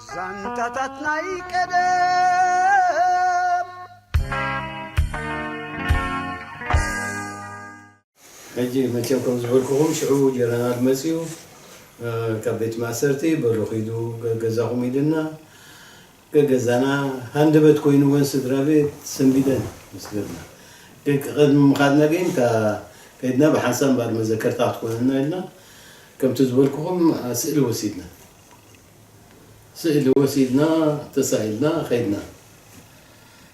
ዛንታታት ናይ ቀደም። ሕጂ መቸም ከም ዝበልኩኹም ሽዑ ጀነራል መጺኡ፣ እ፣ ካብ ቤት ማእሰርቲ በሉ ኺዱ ገ-፣ ገዛኹም ኢልና፣ ገ-፣ ገዛና ሃንደበት ኮይኑወን ስድራ ቤት ሰንቢደን ምስ ገርና። ግን ቅድሚ ምኻድና ግን እታ ከይድና ብሓንሳብ እምበኣር መዘከርታ ክትኮነና ኢልና ከምቲ ዝበልኩኹም ስእሊ ወሲድና። ስእሊ ወሲድና፣ ተሳኢልና፣ ኸይድና።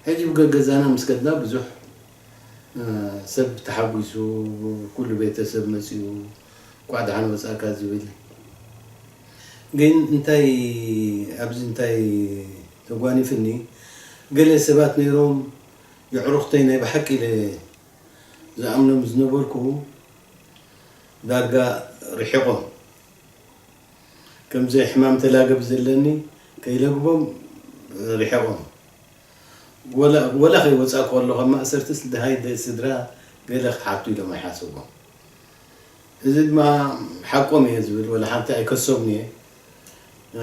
ሕጂ ብገገዛና ምስ ከድና ብዙሕ፣ እ፣ ሰብ ተሓጒሱ፣ ኩሉ ቤተሰብ መጺኡ፣ "እንኳዕ ደሓን ወጻእካ" ዝብል። ግን እንታይ፣ ኣብዚ እንታይ ተጓኒፍኒ፣ ገለ ሰባት ነይሮም፣ የዕሩኽተይ ናይ ብሓቂ ኢለ ዝኣምኖም ዝነበርኩ ዳርጋ ርሒቖም። ከምዚ ሕማም ተላገብ ዘለኒ ከይለግቦም ርሒቖም። ወላ፣ ወላ ከይወጻእኩ ከለኹ ካብ ማእሰርትስ ድሃይ ደ-፣ ስድራ ገለ ክሓቱ ኢሎም ኣይሓሰቦም። እዚ ድማ ሓቆም እየ ዝብል፣ ወላ ሓንቲ ኣይከሶምን እየ። እ፣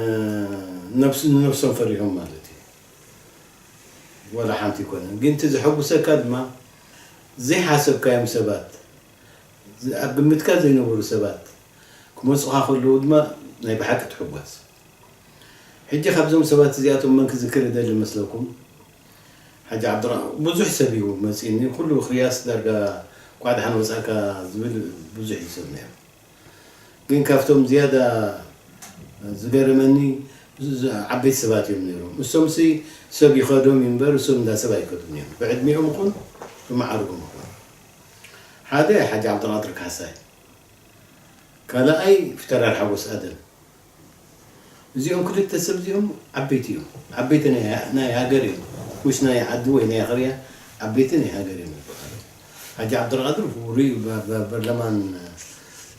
ነብስ-፣ ንነብሶም ፈሪሆም ማለት እዩ። ወላ ሓንቲ ኣይኮነን። ግን እቲ ዘሐጉሰካ ድማ ዘይሓሰብካዮም ሰባት፣ ዝ-፣ ኣብ ግምትካ ዘይነበሩ ሰባት ክመጹኻ ከለዉ ድማ ናይ ብሓቂ ትሕጎስ። ሕጂ ካብዞም ሰባት እዚኣቶም መን ክዝክር እደሊ መስለኩም? ሓጂ ዓብዱራ-፣ ብዙሕ ሰብ እዩ መጺእኒ። ኩሉ ክያስ ዳርጋ "እንኳዕ ደሓን ወጻእካ" ዝብል ብዙሕ እዩ ሰብ ነይሩ። ግን ካብቶም ዝያዳ ዝገረመኒ ዝ-፣ ዝ-፣ ዓበይቲ ሰባት እዮም ነይሮም። እሶምሲ ሰብ ይኸዶም እዩ እምበር፣ እሶም እንዳ ሰብ ኣይከዱን እዮም። ብዕድሚኦም ይኹን ብመዓርጎም ይኹን። ሓደ ሓጂ ዓብዱልቃድር ካሕሳይ፣ ካልኣይ ፊተራር ሓጎስ ኣደም። እዚኦም ክልተ ሰብ እዚኦም ዓበይቲ እዮም። ዓበይቲ ናይ፣ ናይ ሃገር እዮም። ሙሽ ናይ ዓዲ ወይ ናይ ኣኽርያ፣ ዓበይቲ ናይ ሃገር እዮም ዝበሃሉ። ሓጂ ዓብዱልቃድር ውሩይ ባ-፣ ባ-፣ በርለማን፣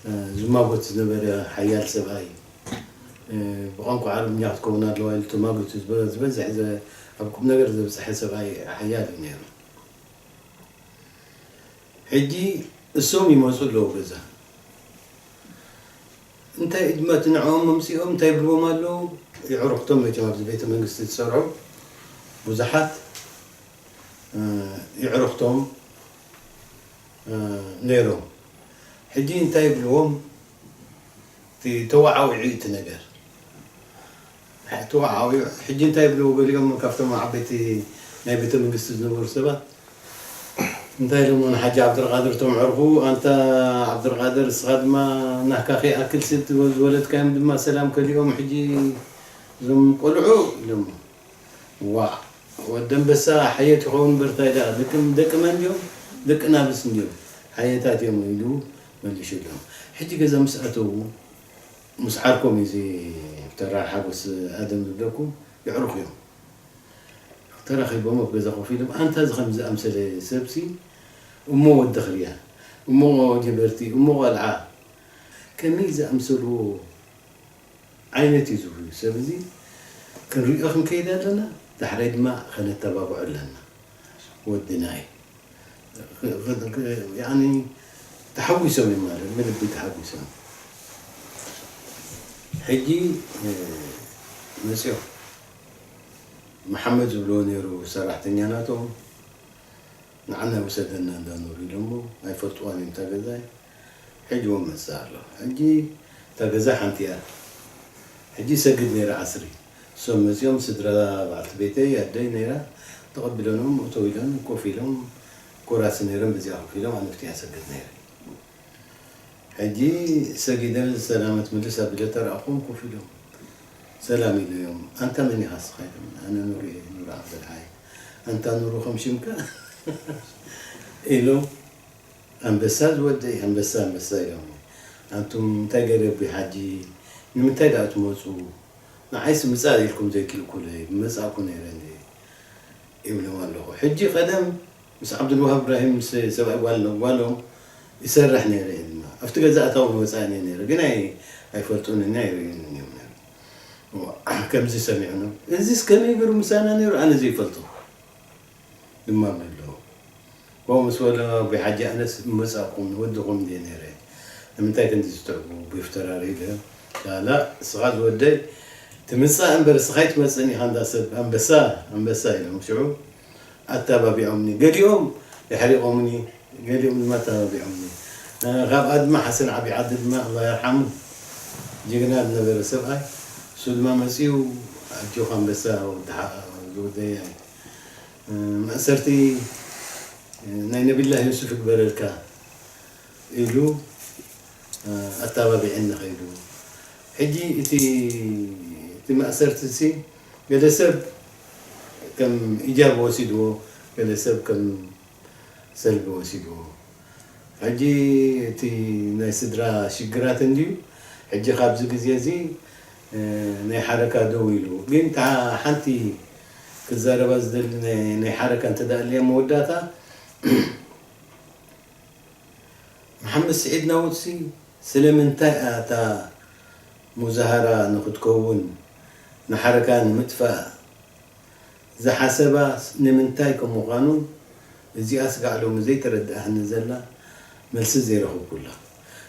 እ፣ ዝማጎት ዝነበረ ሓያል ሰብኣይ፣ እ፣ ብቋንቋ ዓረብኛ ክትከውን ኣለዋ ኢሉ ተማጉቱ ዝበ-፣ ዝበዝሕ ዘ-፣ ኣብ ቁም ነገር ዘብጽሐ ሰብኣይ ሓያል እዩ ነይሩ። ሕጂ እሶም ይመጹ ኣለዉ ገዛ። እንታይ ድማ እቲ ንዕኦም መምጺኦም እንታይ ይብልዎም ኣለዉ? የዕሩኽቶም መቸም ኣብዚ ቤተ መንግስቲ ዝሰርሑ ብዙሓት፣ እ፣ የዕሩኽቶም፣ እ፣ ነይሮም። ሕጂ እንታይ ይብልዎም? እቲ ተወዓዊዑ እቲ ነገር። ተወዓዊዑ። ሕጂ እንታይ ይብልዎ ገሊኦም ካብቶም ዓበይቲ ናይ ቤተ መንግስቲ ዝነበሩ ሰባት? እንታይ ኢሎሞ ንሓጂ ዓብዱልቃድር እቶም ዕርኹ፣ "ኣንታ ዓብዱልቃድር፣ እስኻ ድማ ናህካ ከይኣክል ስድ ዝወለድካዮም ድማ ሰላም ከሊኦም፣ ሕጂ እዞም ቆልዑ" ኢሎሞ። "ዋእ፣ ወዲ ኣንበሳ ሓየት ይኸውን እምበር እንታይ ደኣ፣ ደቂ፣ ደቂ መን ድዮም? ደቂ ናብስ እንድዮም፣ ሓየታት እዮም" ኢሉ መሊሹሎም። ሕጂ ገዛ ምስ ኣተዉ፣ ምስ ዓርኮም እዩ እዚ ተራ ሓጎስ ኣደም ዝብለኩም፣ የዕሩኽ እዮም። ተራኺቦም ኣብ ገዛ ኮፍ ኢሎም፣ ኣንታ እዚ ከምዚ ዝኣምሰለ ሰብሲ፣ እሞ ወዲ ኣኽርያ፣ እሞ ጀበርቲ፣ እሞ ቆልዓ፣ ከመይ ዝኣምሰሉ ዓይነት እዩ ዝብሉ ሰብ እዚ ክንሪኦ ክንከይድ ኣለና፣ ዳሕራይ ድማ ከነተባብዖ ኣለና። ወድና እዩ። ክ-፣ ክ-፣ ክ-፣ ያኒ ተሓጒሶም እዮም ማለት፣ ብልቢ ተሓጒሶም። ሕጂ፣ እ፣ መጺኦም መሓመድ ዝብልዎ ነይሩ ሰራሕተኛ ናቶም፣ ንዓና ውሰደና እንዳ ኑር ኢሎሞ፣ ኣይፈልጥዋን እዮም እታ ገዛ። ሕጂ እውን መጽእ ኣሎ። ሕጂ እታ ገዛ ሓንቲ እያ። ሕጂ ሰግድ ነይረ ዓስሪ። እሶም መጺኦም ስድራ በዓልቲ ቤተይ፣ ኣደይ ነይራ፣ ተቐቢሎኖም እተው ኢለን ኮፍ ኢሎም ኮራሲ ነይረን፣ በዚኣ ኮፍ ኢሎም ኣነ ኣብቲኣ ሰግድ ነይረ። ሕጂ ሰጊደ ሰላመት ምልስ ኣቢለ ተራእኹም ኮፍ ኢሎም። ሰላም ኢለዮም። ኣንታ መን ኢኻ እስኻ ኢሎም። ኣነ ኑር እየ፣ ኑር ዓብደልሓይ። ኣንታ ኑሩ ከም ሽምካ ኢሎም። ኣንበሳ ዝወደይ፣ ኣንበሳ፣ ኣንበሳ ኢሎም። ኣንቱም እንታይ ገይረ ኣቦይ ሓጂ፣ ንምንታይ ደኣ ትመጹ? ንዓይስ ምጻእ ኢልኩም ዘይትልእኩለይ፣ ምመጻእኩ ነይረ እንዴ? ይብሎም ኣለኹ። ሕጂ ቀደም ምስ ዓብዱልዋሃብ እብራሂም፣ ምስ ሰብኣይ ጓል-፣ ጓሎም ይሰርሕ ነይረ እየ ድማ። ኣብቲ ገዛ ኣታውን ወጻእን እየ ነይረ፣ ግን ኣይ-፣ ኣይፈልጡንን ኣይርእዩንን እዮም ነይሮም። ከምዚ ሰሚዑ ነው። እዚስ ከመይ ገይሩ ምሳና ነይሩ? ኣነ ዘይፈልጦ። ድማ ኣለዉ። ከምኡ ምስ በሎ፣ "ኣቦይ ሓጂ፣ ኣነስ ምመጻእኩም ንወድኹም እንድየ ነይረ። ንምንታይ ክንዲ ዝትዕቡ ቢፍተራሪ ኢለ። ላላ፣ እስኻ ዝወደይ ትምጻእ እምበር እስኻ ኣይትመጽእን ኢኻ፣ እንዳ ሰብ ኣንበሳ፣ ኣንበሳ ኢሎም ሽዑ ኣተባቢዖምኒ። ገሊኦም የሕሪቖምኒ፣ ገሊኦም ድማ ኣተባቢዖምኒ። እ፣ ካብኣ ድማ ሓሰን ዓቢ ዓዲ ድማ ኣላህ የርሓሙ ጅግና ዝነበረ ሰብኣይ፣ እሱ ድማ መጺኡ ኣጆኻ ኣንበሳ ወዲ ሓ-፣ ወደይ፣ እ፣ ማእሰርቲ፣ እ፣ ናይ ነቢላህ ዮሱፍ ይግበረልካ ኢሉ፣ እ፣ ኣተባቢዕኒ ኸይዱ። ሕጂ እቲ፣ እቲ ማእሰርቲሲ ገለ ሰብ ከም ኢጃብ ወሲድዎ፣ ገለ ሰብ ከም ሰልቢ ወሲድዎ። ሕጂ እቲ ናይ ስድራ ሽግራት እንድዩ። ሕጂ ካብዚ ግዜ እዚ፣ እ፣ ናይ ሓረካ ደው ኢሉ። ግን እታ ሓንቲ ክዛረባ ዝደሊ ናይ፣ ናይ ሓረካ እንተ ደኣ ኣልያ መወዳእታ፣ መሓመድ ስዒድ ናውትሲ ስለምንታይ እያ እታ ሙዛሃራ ንኽትከውን ንሓረካ ንምጥፋእ ዝሓሰባ ንምንታይ ከም ምዃኑ እዚኣ ስጋዕ ሎሚ ዘይተረድኣትኒ ዘላ መልሲ ዘይረኽብኩላ።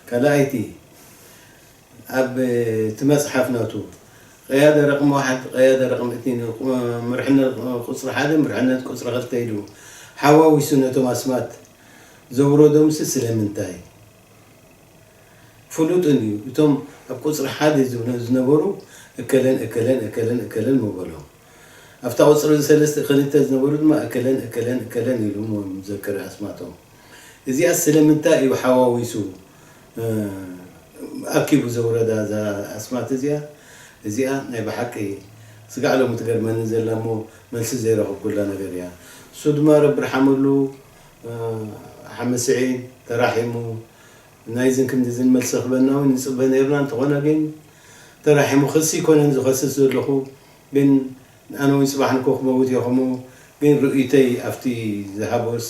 ካልኣይቲ፣ ኣብ እቲ መጽሓፍ ናቱ ቀያደ ረቕም ዋሕድ፣ ቀያደ ረቕም እትኒን፣ ቁ-፣ ምርሕነት ቁጽሪ ሓደ፣ ምርሕነት ቁጽሪ ክልተ ኢሉ ሓዋዊሱ ነቶም ኣስማት ዘውረዶምሲ ስለምንታይ? ፍሉጥ እንድዩ። እቶም ኣብ ቁጽሪ ሓደ ዝብነ-፣ ዝነበሩ እከለን፣ እከለን፣ እከለን፣ እከለን ምበሎም። ኣብታ ቁጽሪ ሰለስተ፣ ክልተ ዝነበሩ ድማ እከለን፣ እከለን፣ እከለን ኢሉ እሞ ዘክር ኣስማቶም። እዚኣ ስለምንታይ እዩ ሓዋዊሱ፣ እ፣ ኣኪቡ ዘውረዳ እዛ ኣስማት እዚኣ? እዚኣ ናይ ብሓቂ ስጋዕ ሎሚ ትገርመኒ ዘላ እሞ መልሲ ዘይረኸብኩላ ነገር እያ። እሱ ድማ ረቢ ርሓመሉ፣ እ፣ ሓመድ ስዒድ ተራሒሙ፣ ናይዝን ክንድዝን መልሲ ክበና እውን ንጽበ ነይርና። እንተኾነ ግን ተራሒሙ ክሲ ኣይኮነን ዝኸስስ ዘለኹ፣ ግን ኣነ እውን ጽባሕ ንኮ ክመውት እየ ከምኡ፣ ግን ርእይተይ ኣብቲ ዝሃቦስ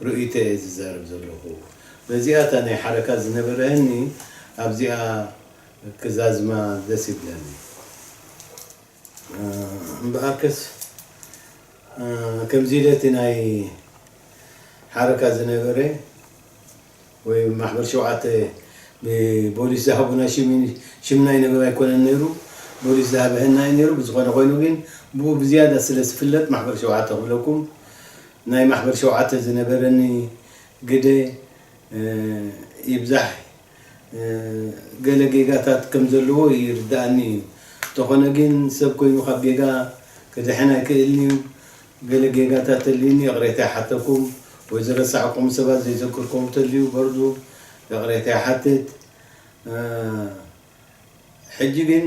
ርእይተይ እየ ዝዛረብ ዘለኹ። በዚኣ እታ ናይ ሓረካ ዝነበረኒ ኣብዚኣ ክዛዝማ ደስ ይብለኒ። እ፣ እምበኣርከስ፣ እ፣ ከምዚ ኢለ እቲ ናይ ሓረካ ዝነበረ ወይ ማሕበር ሸውዓተ ብፖሊስ ዝሃቡና ሽም፣ ሽምና ይነበረ ኣይኮነን ነይሩ፣ ፖሊስ ዝሃበህና እዩ ነይሩ። ብዝኾነ ኮይኑ ግን ብኡ ብዝያዳ ስለ ዝፍለጥ ማሕበር ሸውዓተ ክብለኩም። ናይ ማሕበር ሸውዓተ ዝነበረኒ ግደ፣ እ፣ ይብዛሕ፣ እ፣ ገለ ጌጋታት ከም ዘለዎ ይርድኣኒ እዩ። እንተኾነ ግን ሰብ ኮይኑ ካብ ጌጋ ክድሕን ኣይክእልን እዩ። ገለ ጌጋታት ተልዩኒ ይቕሬታ ይሓተኩም፣ ወይ ዝረሳዕኩም ሰባት ዘይዘክርኩም ተልዩ በርዱ ይቕሬታ ይሓትት። እ፣ ሕጂ ግን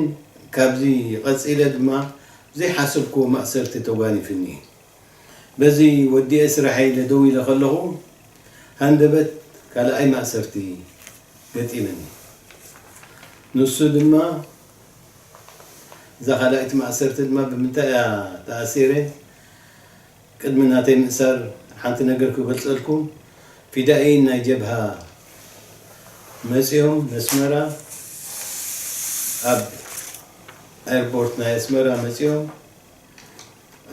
ካብዚ ቀጺለ ድማ ዘይሓሰብክዎ ማእሰርቲ ተጓኒፍኒ። በዚ ወዲኤ ስራሐይ ኢለ ደው ኢለ ከለኹ፣ ሃንደበት ካልኣይ ማእሰርቲ ገጢመኒ። ንሱ ድማ፣ እዛ ካልኣይቲ ማእሰርቲ ድማ ብምንታይ እያ ተኣሲረ? ቅድሚ ናተይ ምእሳር ሓንቲ ነገር ክገልጸልኩም። ፊዳኢን ናይ ጀብሃ መጺኦም ነስመራ፣ ኣብ ኤርፖርት ናይ ኣስመራ መጺኦም፣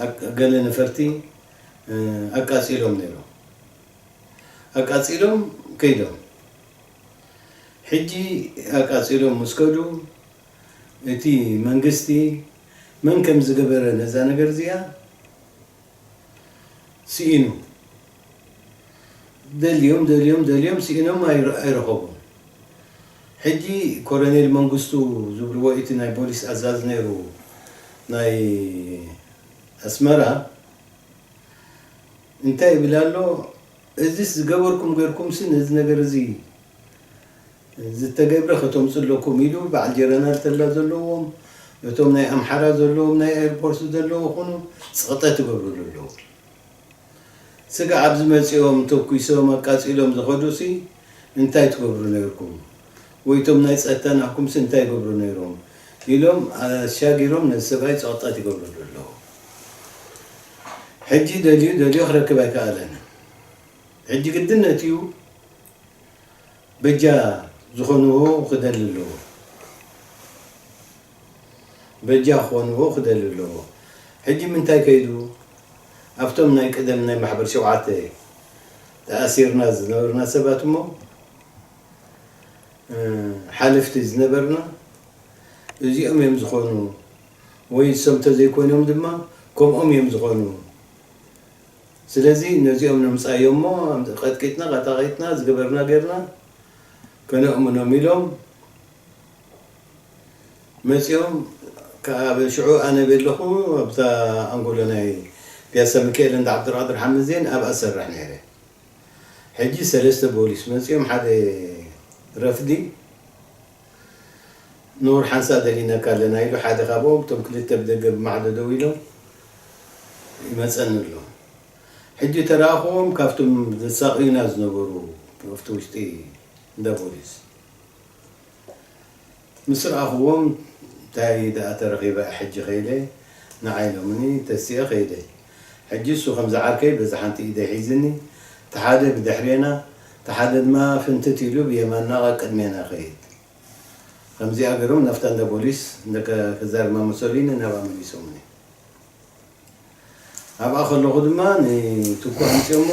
ኣቅ-፣ ገለ ነፈርቲ፣ እ፣ ኣቃጺሎም ነይሮም። ኣቃጺሎም ከይዶም። ሕጂ ኣቃጺሎም ምስ ከዱ፣ እቲ መንግስቲ መን ከም ዝገበረ ነዛ ነገር እዚኣ ስኢኑ። ደልዮም፣ ደልዮም፣ ደልዮም ስኢኖም ኣይረ-፣ ኣይረኸቡን። ሕጂ ኮሎኔል መንግስቱ ዝብልዎ እቲ ናይ ፖሊስ ኣዛዚ ነይሩ ናይ ኣስመራ፣ እንታይ ይብል ኣሎ? እዚስ ዝገበርኩም ጌርኩምሲ ነዚ ነገር እዚ ዝተገብረ ከተምጹ ኣለኩም ኢሉ በዓል ጀረናል ተላ ዘለዎም፣ እቶም ናይ ኣምሓራ ዘለዎም፣ ናይ ኤርፖርት ዘለዉ ኹኑ ጸቕጠ ትገብሩሉ ኣለዉ። ስጋዕ ኣብዚ መጺኦም ተኲሶም ኣቃጺሎም ዝኸዱሲ እንታይ ትገብሩ ነይርኩም? ወይ እቶም ናይ ጸጥታ ናህኩምሲ እንታይ ይገብሩ ነይሮም? ኢሎም ኣሻጊሮም ነዚ ሰብኣይ ጸቕጠት ይገብሩሉ ኣለዉ። ሕጂ ደልዩ ደልዩ ክረክብ ኣይከኣለን። ሕጂ ግድነት እዩ በጃ ዝኾንዎ ክደሊ ኣለዎ። በጃ ክኾንዎ ክደሊ ኣለዎ። ሕጂ ምንታይ ከይዱ? ኣብቶም ናይ ቀደም ናይ ማሕበር ሸውዓተ ተኣሲርና ዝነበርና ሰባት እሞ ሓለፍቲ ዝነበርና እዚኦም እዮም ዝኾኑ፣ ወይ እሶም ተዘይኮይኖም ድማ ከምኦም እዮም ዝኾኑ። ስለዚ ነዚኦም ነምጻዮም እሞ ቀጥቂጥና፣ ቀጣቂጥና፣ ዝገበርና ጌርና፣ ከነእምኖም ኢሎም መጺኦም። ካብ ሽዑ ኣነ ቤለኹ ኣብታ ኣንጎሎ ናይ ፒያሳ ሚካኤል እንዳ ዓብዱልቃድር ሓመዜን ኣብኣ ዝሰርሕ ነይረ። ሕጂ ሰለስተ ቦሊስ መጺኦም ሓደ ረፍዲ፣ "ንውር ሓንሳእ ደሊናካ ኣለና" ኢሉ ሓደ ካብኦም፣ እቶም ክልተ ብደገ ብማዕዶ ደው ኢሎም፣ ይመጸኒ ኣሎ። ሕጂ ተረኣኽዎም፣ ካብቶም ዘሳቕዩና ዝነበሩ ኣብቲ ውሽጢ እንዳ ቦሊስ ምስ ረኣኽዎም፣ "እንታይ ደኣ ተረኺበ ሕጂ?" ከይደ ንዓ ኢሎምኒ፣ ተሲኤ ከይደ። ሕጂ እሱ ከምዚ ዓርከይ በዚ ሓንቲ ኢደይ ሒዝኒ፣ እቲ ሓደ ብድሕሬና፣ እቲ ሓደ ድማ ፍንትት ኢሉ ብየማንና ቀቅድሜና ይኸይድ። ከምዚኣ ገይሮም ናብታ እንዳ ቦሊስ እንዳ ከ-፣ ከዛርማ መሰሉኒ ናብኣ መሊሶምኒ። ኣብኣ ከለኹ ድማ ንትኩ ኣምጺኦሞ፣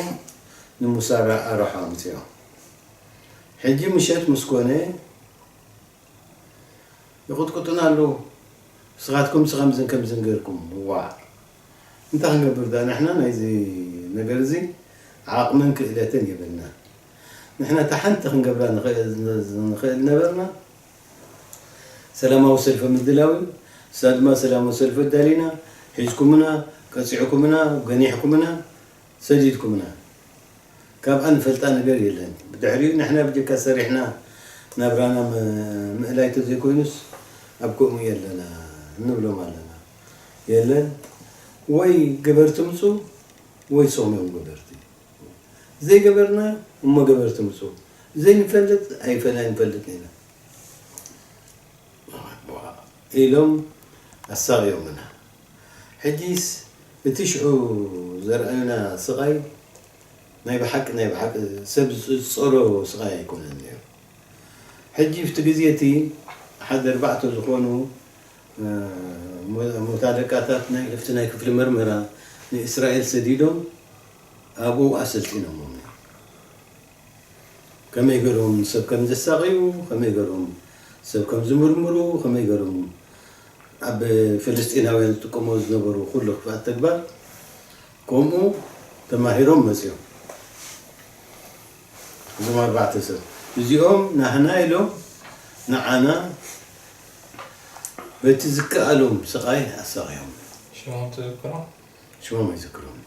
ንሙሳ ኣራሖ ኣምጺኦም። ሕጂ ምሸት ምስ ኮነ ይቕጥቅጡና ኣለዉ። ንስኻትኩምሲ ከምዝን ከምዝን ጌርኩም። ዋእ! እንታይ ክንገብር ደኣ ንሕና ናይዚ ነገር እዚ ዓቕምን ክእለትን የብልናን። ንሕና እታ ሓንቲ ክንገብራ ንኽእል፣ ንኽእል ነበርና ሰላማዊ ሰልፊ ምድላው እዩ። ንሳ ድማ ሰላማዊ ሰልፊ ኣዳሊና፣ ሒዝኩምና፣ ቀጺዕኩምና፣ ገኒሕኩምና፣ ሰዲድኩምና። ካብኣ ንፈልጣ ነገር የለን። ብድሕሪኡ ንሕና ብጀካ ሰሪሕና ናብራና ም-፣ ምእላይ ተዘይኮይኑስ ኣብ ከምኡ የለና ንብሎም ኣለና። የለን፣ ወይ ገበርቲ ምጹ ወይ ሶም እዮም ገበርቲ። ዘይገበርና እሞ ገበርቲ ምጹ። ዘይንፈልጥ ኣይፈል-፣ ኣይንፈልጥን ኢና ኢሎም ኣሳቕዮምና። ሕጂስ እቲ ሽዑ ዘርኣዩና ስቓይ ናይ ብሓቂ፣ ናይ ብሓቂ ሰብ ዝጸሮ ስቓይ ኣይኮነን ነይሩ። ሕጂ ኣብቲ ግዜ እቲ ሓደ ኣርባዕተ ዝኾኑ፣ እ፣ ሞ-፣ ሞት ኣለቃታት ናይ፣ ኣብቲ ናይ ክፍሊ መርመራ ንእስራኤል ሰዲዶም ኣብኡ ኣሰልጢኖሞም ነይሩ። ከመይ ገይሮም ሰብ ከም ዘሳቕዩ፣ ከመይ ገይሮም ሰብ ከም ዝምርምሩ፣ ከመይ ገይሮም ኣብ ፍልስጤናውያን ዝጥቀሞ ዝነበሩ ኩሉ ክፍኣት ተግባር ከምኡ ተማሂሮም መጺኦም። እዞም ኣርባዕተ ሰብ እዚኦም ናህና ኢሎም ንዓና በቲ ዝከኣሎም ስቓይ ኣሳቕዮም። ሽሞም ትዝክሮ? ሽሞም ኣይዝክሮም።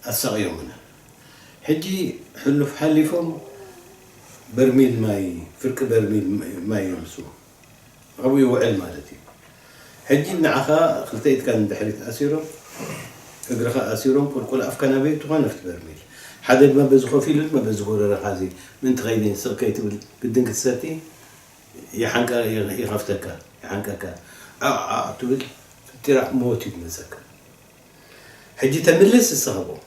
ኣሳቕዮምና። ሕጂ ሕሉፍ ሓሊፎም በርሚል ማይ፣ ፍርቂ በርሚል ማይ የምጽኡ። ኣብኡ ይውዕል ማለት እዩ። ሕጂ ንዓኻ ክልተ ኢድካ ንድሕሪት ኣሲሮም፣ እግርኻ ኣሲሮም፣ ቁልቁል ኣፍካ ናበይ ትኾን ኣብቲ በርሚል። ሓደ ድማ በዚ ኮፍ ኢሉ ድማ በዚ ጎረረኻ እዚ ምእንቲ ከይደ ስቕ ከይትብል ግድን ክትሰቲ ይሓንቀ-፣ ይኸፍተካ፣ ይሓንቀካ። ዓዕ ዓዕ ትብል፣ ፍጢራ ሞት እዩ ዝመጸካ። ሕጂ ተምልስ እስኻ ብኡ።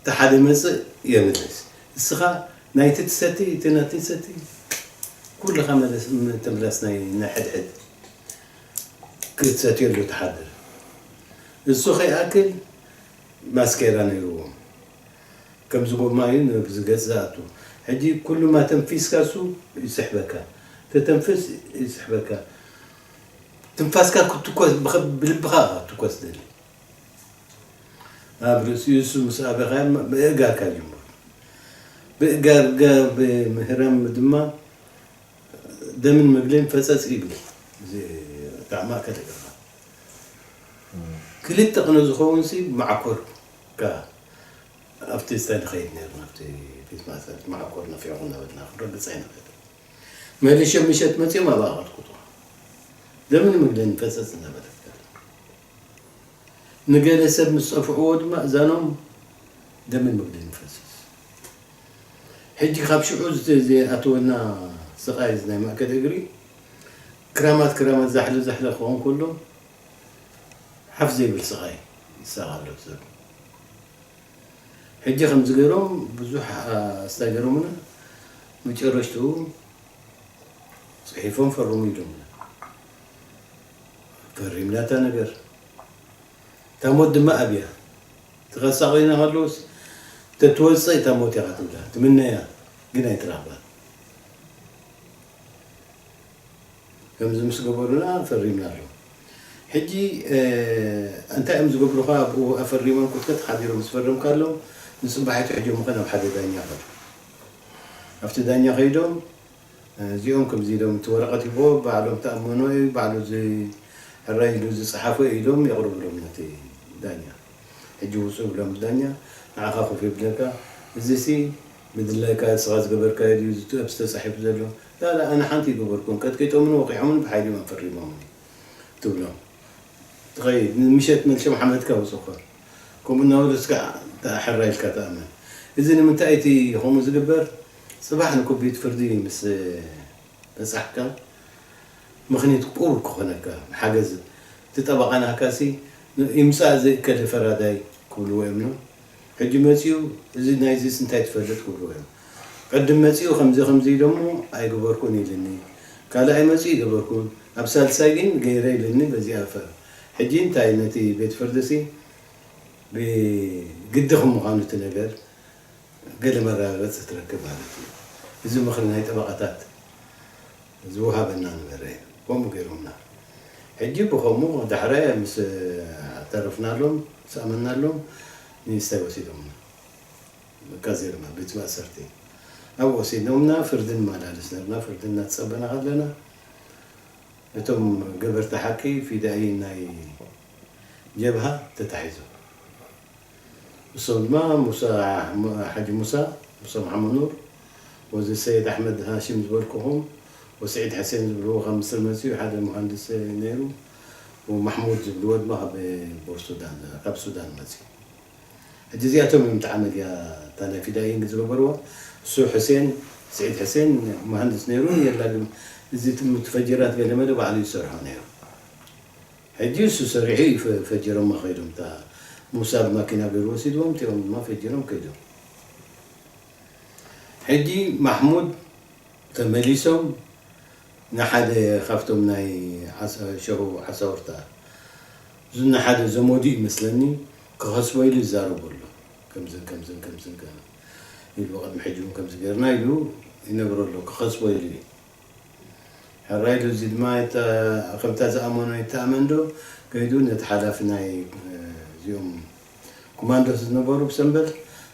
እቲ ሓደ ይመጽእ የምልስ። እስኻ ናይቲ ትሰቲ፣ እቲ ናቲ ትሰቲ፣ ኩልኻ መለስ-፣ ምትምላስ ናይ፣ ናይ ሕድሕድ ክትሰትየሉ ትሓድር። እሱ ከይኣክል ማስኬራ ነይርዎም። ከምዚ ጎማ እዩ ንዚ ገጽ ዝኣቱ። ሕጂ ኩሉ ማተንፊስካ እሱ ይስሕበካ። ተተንፍስ ይስሕበካ። ትንፋስካ ክትትኮስ ብኸ-፣ ብልብኻ ኢኻ ክትትኮስ ትደሊ። ኣብ ርእሲኡ እሱ ምስ ኣበኻ ብእእጋርካ ጅምር። ብእጋርጋ ብምህራም ድማ ደምን መግልን ፈጸጽ ይብል። እዚ ዳዕማ ከደገኻ። ክልተ ቅነ ዝኸውን ሲ መዓኮርካ ኣብቲ ስታይ ንኸይድ ነይርና፣ ኣብቲ ፊት ማእሰርቲ መዓኮር ነፊዕኹ እናበልና ክንረግጽ ኣይንኽእል። መሊሸ ምሸት መጺኦም ኣብኣ ቀጥቅጡ። ደምን መግልን ፈጸጽ እናበለካ። ንገለ ሰብ ምስ ጸፍዕዎ ድማ እዛኖም ደምን መግልን ይፈስስ። ሕጂ ካብ ሽዑ ዝተ-፣ ዝኣተወና ስቓይ እዚ ናይ ማእከል እግሪ ክራማት ክራማት ዛሕሊ ዛሕሊ ክኸውን ከሎ ሓፍ ዘይብል ስቓይ ይሳቐ ኣሎ ሰብ። ሕጂ ከምዚ ገይሮም ብዙሕ ኣስታገሮምና መጨረሽትኡ ጽሒፎም ፈርሙ ኢሎምና። ፈሪምና እታ ነገር። እታ ሞት ድማ ኣብያ። ተኸሳቒና ከለውስ፣ ተትወጽእ እታ ሞት ኢኻ ትብላ፣ ትምነያ። ግን ኣይተረኽበን። ከምዚ ምስ ገበሩና ፈሪምና ኣሎ። ሕጂ እንታይ እዮም ዝገብሩኻ? ኣብኡ ኣፈሪሞም ቁጥቅጥ ሓዲሮም ምስ ፈረምካ ኣለዉ፣ ንፅባሒቱ ሕጂ ምኸ ናብ ሓደ ዳኛ ኸዱ። ኣብቲ ዳኛ ከይዶም እዚኦም ከምዚ ኢሎም እቲ ወረቐት ይቦ ባዕሎም ተኣመኖ እዩ፣ ባዕሉ እዚ ሕራይ ኢሉ ዝፀሓፎ እዩ ኢሎም የቕርብሎም ነቲ ዳኛ። ሕጂ ውፁ ብሎም ዳኛ ንዓኻ ኮፍ ይብለካ፣ እዚሲ ብድላይካ ስኻ ዝገበርካዮ ድዩ ዝትእብ ዝተፃሒፉ ዘሎ? ላላ ኣነ ሓንቲ ይገበርኩን ቀጥቂጦምን ወቂዖምን ብሓይሊ እዮም ፈሪሞምኒ ትብሎም። ትኸይድ ንምሸት መልሸ ሓመድካ ውፅእ ኮን ከምኡ እናበሉ እስካ ሕራይ ኢልካ ተኣመን። እዚ ንምንታይ እቲ ከምኡ ዝግበር? ፅባሕ ንኩቢት ፍርዲ ምስ በፃሕካ ምኽኒት ቁሩብ ክኾነካ ሓገዝ እቲ ጠበቓ ናካሲ ይምፃእ ዘይከለ ፈራዳይ ክብልዎ እዮም ነው። ሕጂ መፂኡ እዚ ናይዚስ እንታይ ትፈልጥ ክብልዎ እዮም። ቅድም መፂኡ ከምዚ ከምዚ ኢሎሞ ኣይገበርኩን ኢልኒ፣ ካልኣይ መፂኡ ይገበርኩን ኣብ ሳልሳይ ግን ገይረ ኢልኒ በዚኣ ፈር። ሕጂ እንታይ ነቲ ቤት ፍርድሲ ብግዲ ከም ምዃኑ እቲ ነገር ገለ መረጋገፂ ትረክብ ማለት እዩ። እዚ ምኽሪ ናይ ጠበቓታት ዝወሃበና ነበረ እዩ። ከምኡ ገይሮምና። ሕጂ ብኸምኡ ዳሕራይ ምስ ኣተረፍናሎም፣ ምስ ኣመናሎም፣ ሚኒስተር ወሲዶምና። ካዜርማ ቤት ማእሰርቲ ኣብኡ ወሲዶምና። ፍርዲ ንመላለስ ነርና። ፍርዲ እናተፀበና ከለና እቶም ገበርቲ ሓቂ ፊዳይን ናይ ጀብሃ ተታሒዞም። እሶም ድማ ሙሳ ሓጂ ሙሳ፣ ሙሳ መሓመድ ኑር፣ ወዚ ሰይድ ኣሕመድ ሃሽም ዝበልኩኹም፣ ወስዒድ ሕሴን ዝብልዎ ካብ ምስር መጺኡ ሓደ መሃንድስ ነይሩ፣ ወማሕሙድ ዝብልዎ ድማ ካብ ቦር ሱዳን፣ ካብ ሱዳን መጺኡ። ሕጂ እዚኣቶም እዮም እቲ ዓመልያ እታ ናይ ፊዳይን ዝገበርዋ። እሱ ሕሴን፣ ስዒድ ሕሴን መሃንድስ ነይሩ፣ የላ ግን እዚ ትም-፣ ትፈጅራት ገለ መለ ባዕሉ ይሰርሖ ነይሩ። ሕጂ እሱ ሰሪሑ እዩ ፈ-፣ ፈጅሮማ ከይዶም። እታ ሙሳ ብማኪና ገይሩ ወሲድዎም፣ እቲኦም ድማ ፈጅሮም ከይዶም። ሕጂ ማሕሙድ ተመሊሶም ንሓደ ካብቶም ናይ ዓሳ-፣ ሸሁ ዓሳውርታ ዝና ሓደ ዘመዱ ይመስለኒ ክኸስቦ ኢሉ ይዛረቡ ኣሎ። ከምዝን ከምዝን ከምዝን ከ-፣ ኢሉ ቅድሚ ሕጂ እውን ከምዚ ገይርና ኢሉ ይነግሮ ኣሎ። ክኸስቦ ኢሉ እዩ። ሕራይ ኢሉ እዚ ድማ የተ-፣ ከምታ ዝኣመኖ ይተኣመን ዶ? ከይዱ ነቲ ሓላፊ ናይ፣ እ፣ እዚኦም ኮማንዶስ ዝነበሩ ብሰንበት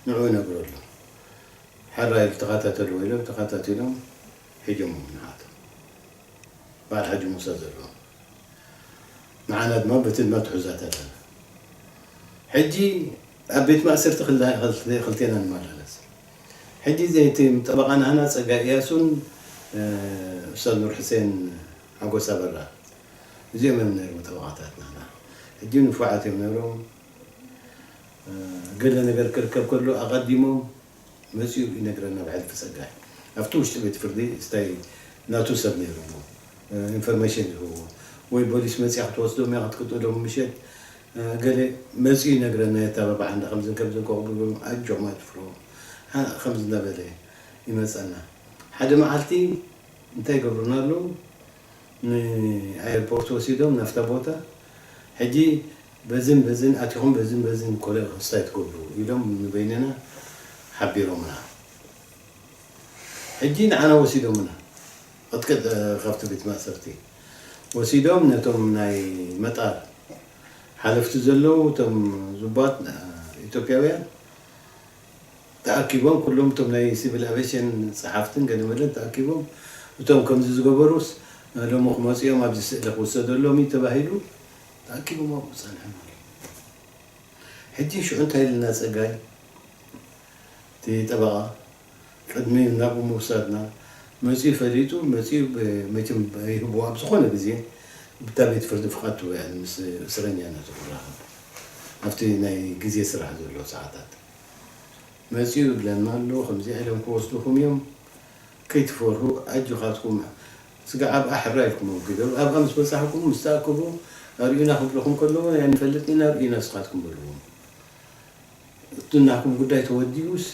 ንዕኡ ይነግሮ ኣሎ። ሕራይ ኢሉ ተኸታተልዎ ኢሎም ተኸታቲሎም ሒጆምዎ ንዓቶም። በዓል ሓጂ ሙሳ ዘለዎም። ንዓና ድማ በቲ ድማ ትሑዛት ኣለና። ሕጂ ኣብ ቤት ማእሰርቲ ክላ-፣ ክልተ-፣ ክልቴና ንመላለስ። ሕጂ ዘይቲ ጠበቓ ናህና ጸጋይ እያሱን፣ እ፣ ኡስታዝ ኑር ሕሴን ሓጎስ ኣበራ። እዚኦም እዮም ነይሮም ጠበቓታት ናህና። ሕጂ ንፉዓት እዮም ነይሮም። እ፣ ገለ ነገር ክርከብ ከሎ ኣቐዲሞም መጺኡ ይነግረና ብሕልፊ ጸጋይ። ኣብቲ ውሽጢ ቤት ፍርዲ ስታይ ናቱ ሰብ ነይሩ እሞ፣ እ፣ ኢንፎርሜሽን ዝህብዎ። ወይ ቦሊስ መጺኣ ክትወስዶም እያ ክትቅጥሎም ምሸት፣ እ፣ ገለ መጺኡ ይነግረና፣ የተባባዓና ከምዝን ከምዝን ከቕብሉ ኣጆም ኣይትፍርሁ። ሃ-፣ ከምዚ እናበለ ይመጸና። ሓደ መዓልቲ እንታይ ይገብሩና ኣለዉ? ንኣየርፖርት ወሲዶም ናፍታ ቦታ። ሕጂ በዝን በዝን ኣቲኹም በዝን በዝን ኮለ ክስታይ ትገብሩ ኢሎም ንበይንና ሓቢሮምና። ሕጂ ንዓና ወሲዶምና። ቅጥቅጥ፣ እ፣ ካብቲ ቤት ማእሰርቲ ወሲዶም ነቶም ናይ መጣር ሓለፍቲ ዘለዉ እቶም ዙባት፣ እ፣ ኢትዮጵያውያን ተኣኪቦም፣ ኩሎም እቶም ናይ ሲቪል ኣቬሽን ጸሓፍትን ገለ መለን ተኣኪቦም፣ እቶም ከምዚ ዝገበሩስ ሎሚ ክመጹ እዮም፣ ኣብዚ ስእሊ ክውሰደሎም እዩ ተባሂሉ ተኣኪቦም ኣብኡ ጸኒሖም ኣለዉ። ሕጂ ሽዑ እንታይ ኢልና ጸጋይ፣ እቲ ጠበቓ፣ ቅድሚ ናብኡ ምውሳድና፣ መጺኡ ፈሊጡ፣ መጺኡ ብ-፣ መቸም ይህብዎ ኣብ ዝኾነ ግዜ ብታ ቤት ፍርዲ ፍቓድ ትወያኒ ምስ እስረኛና ዝራኸብ ኣብቲ ናይ ግዜ ስራሕ ዘሎ ሰዓታት። መጺኡ ይብለና ኣሎ፣ ከምዚኣ ኢሎም ክወስዱኹም እዮም፣ ከይትፈርሁ፣ ኣጆኻትኩም፣ ስጋዕ ኣብኣ ሕራይ ኢልኩም ኣውግደሉ። ኣብኣ ምስ በጻሕኩም፣ ምስ ተኣከቡ፣ ኣርእዩና ክብልኹም ከለዉ፣ ኣይንፈልጥን ኢና፣ ኣርእዩና ንስኻትኩም በልዎም። እቲ ናትኩም ጉዳይ ተወዲኡስ፣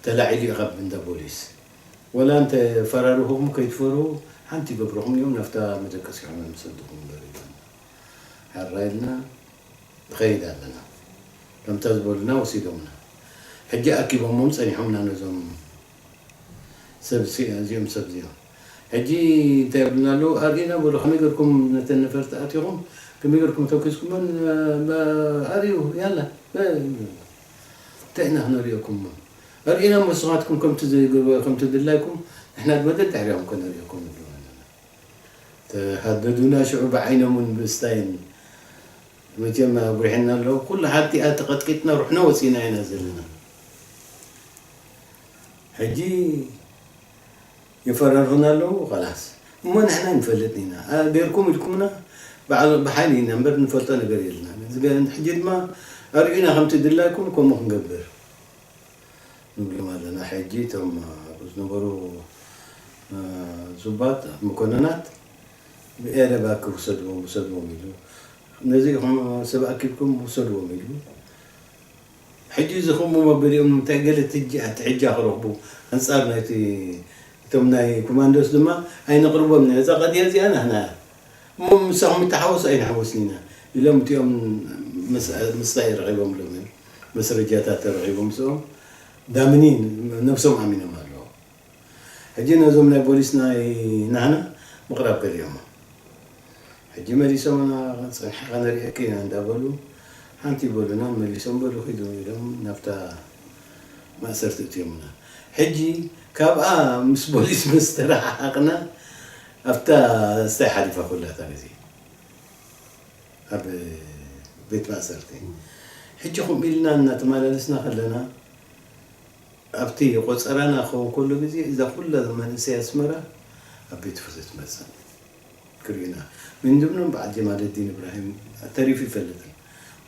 ተላዒሉ እዩ ካብ እንዳ ፖሊስ። ወላ እንተ ፈራርኹም ከይትፈርሁ፣ ሓንቲ ይገብርኹም እዮም፣ ናብታ መደቀሲኹም ንበሩ ኢሎምና። ሕራይ ኢልና ንኸይድ ኣለና። ከምታ ዝበሉና ወሲዶምና። ሕጂ ኣኪቦሞም ጸኒሖምና ነዞም ሰብ ሲ-፣ እዚኦም ሰብ እዚኦም። ሕጂ እንታይ ይብሉና ኣለዉ? ኣርእዩና በሉ፣ ከመይ ገርኩም ነተን ነፈርቲ ኣቲኹም? ከመይ ገርኩም ተኪስኩመን? እ፣ በ-፣ ኣርእዩ፣ ያላ። እ፣ እንታይ ኢና ክነርእየኩም? ኣርእዩና እሞ ንስኻትኩም ከምቲ ዝግበ-፣ ከምቲ ድላይኩም፣ ንሕና ድማ ደድሕሪኹም ከነርእየኩም ንብሎም ኣለና። ተሃደዱና ሽዑ ብዓይኖምን ብስታይን። መቸም ኣጉሪሕና ኣሎ። ኩሉ ሓቲኣ ተቐጥቂጥና ሩሕና ወፂና ኢና ዘለና። ሕጂ የፈራርሁና ኣለዉ። ኸላስ እሞ ንሕና ንፈልጥ ኢና። ኣ፣ ገይርኩም ኢልኩምና፣ በዓል-፣ ብሓይሊ ኢና እምበር ንፈልጦ ነገር የልና። እዚ ገ-፣ ሕጂ ድማ ኣርእዩና ከምቲ ድላይኩም ከምኡ ክንገብር ንብሎም ኣለና። ሕጂ እቶም ኣብኡ ዝነበሩ፣ እ፣ ዙባት፣ መኮንናት፣ ብኤረ እባክህ ውሰድዎም፣ ውሰድዎም ኢሉ። ነዚ ኢኹም ሰብ ኣኪብኩም ውሰድዎም ኢሉ። ሕጂ እዚ ከምኡ መበሊኦም ንምንታይ ገለ ትጂ-፣ ትሕጃ ክረኽቡ ኣንጻር ናይቲ እቶም ናይ ኮማንዶስ ድማ ኣይነቕርቦም ኢና። እዛ ቀድያ እዚኣ ናህና እያ። እሞ ምሳኹም ይተሓወስ ኣይንሓወስን ኢና ኢሎም እቲኦም ምስ-፣ ምስታይ ረኺቦምሎም እዮም። መስረጃታት ተረኺቦም ምስኦም ዳምኒን ነብሶም ኣሚኖም ኣለዉ። ሕጂ ነዞም ናይ ፖሊስ ናይ ናህና ምቕራብ ከሊኦሞ። ሕጂ መሊሶምና፣ "ጸኒሕኻ ነርእየኪ ኢና" እንዳበሉ ሓንቲ ይበሉና፣ መሊሶም በሉ ኪዱ ኢሎም ናብታ ማእሰርቲ እትዮምና። ሕጂ ካብኣ ምስ ፖሊስ ምስ ተረሓሓቕና ኣብታ ስታይ ሓሊፋ ኩላታ ግዜ ኣብ ቤት ማእሰርቲ። ሕጂ ከምኡ ኢልና እናተመላለስና ከለና ኣብቲ ቆጸራና ክኸውን ከሎ ግዜ እዛ ኩላ መንእሰይ ኣስመራ ኣብ ቤት ፍርዲ ትመጽእ። ክርእዩና። ምን ድምኖም በዓል ጀማለዲን እብራሂም ተሪፉ ይፈልጥን።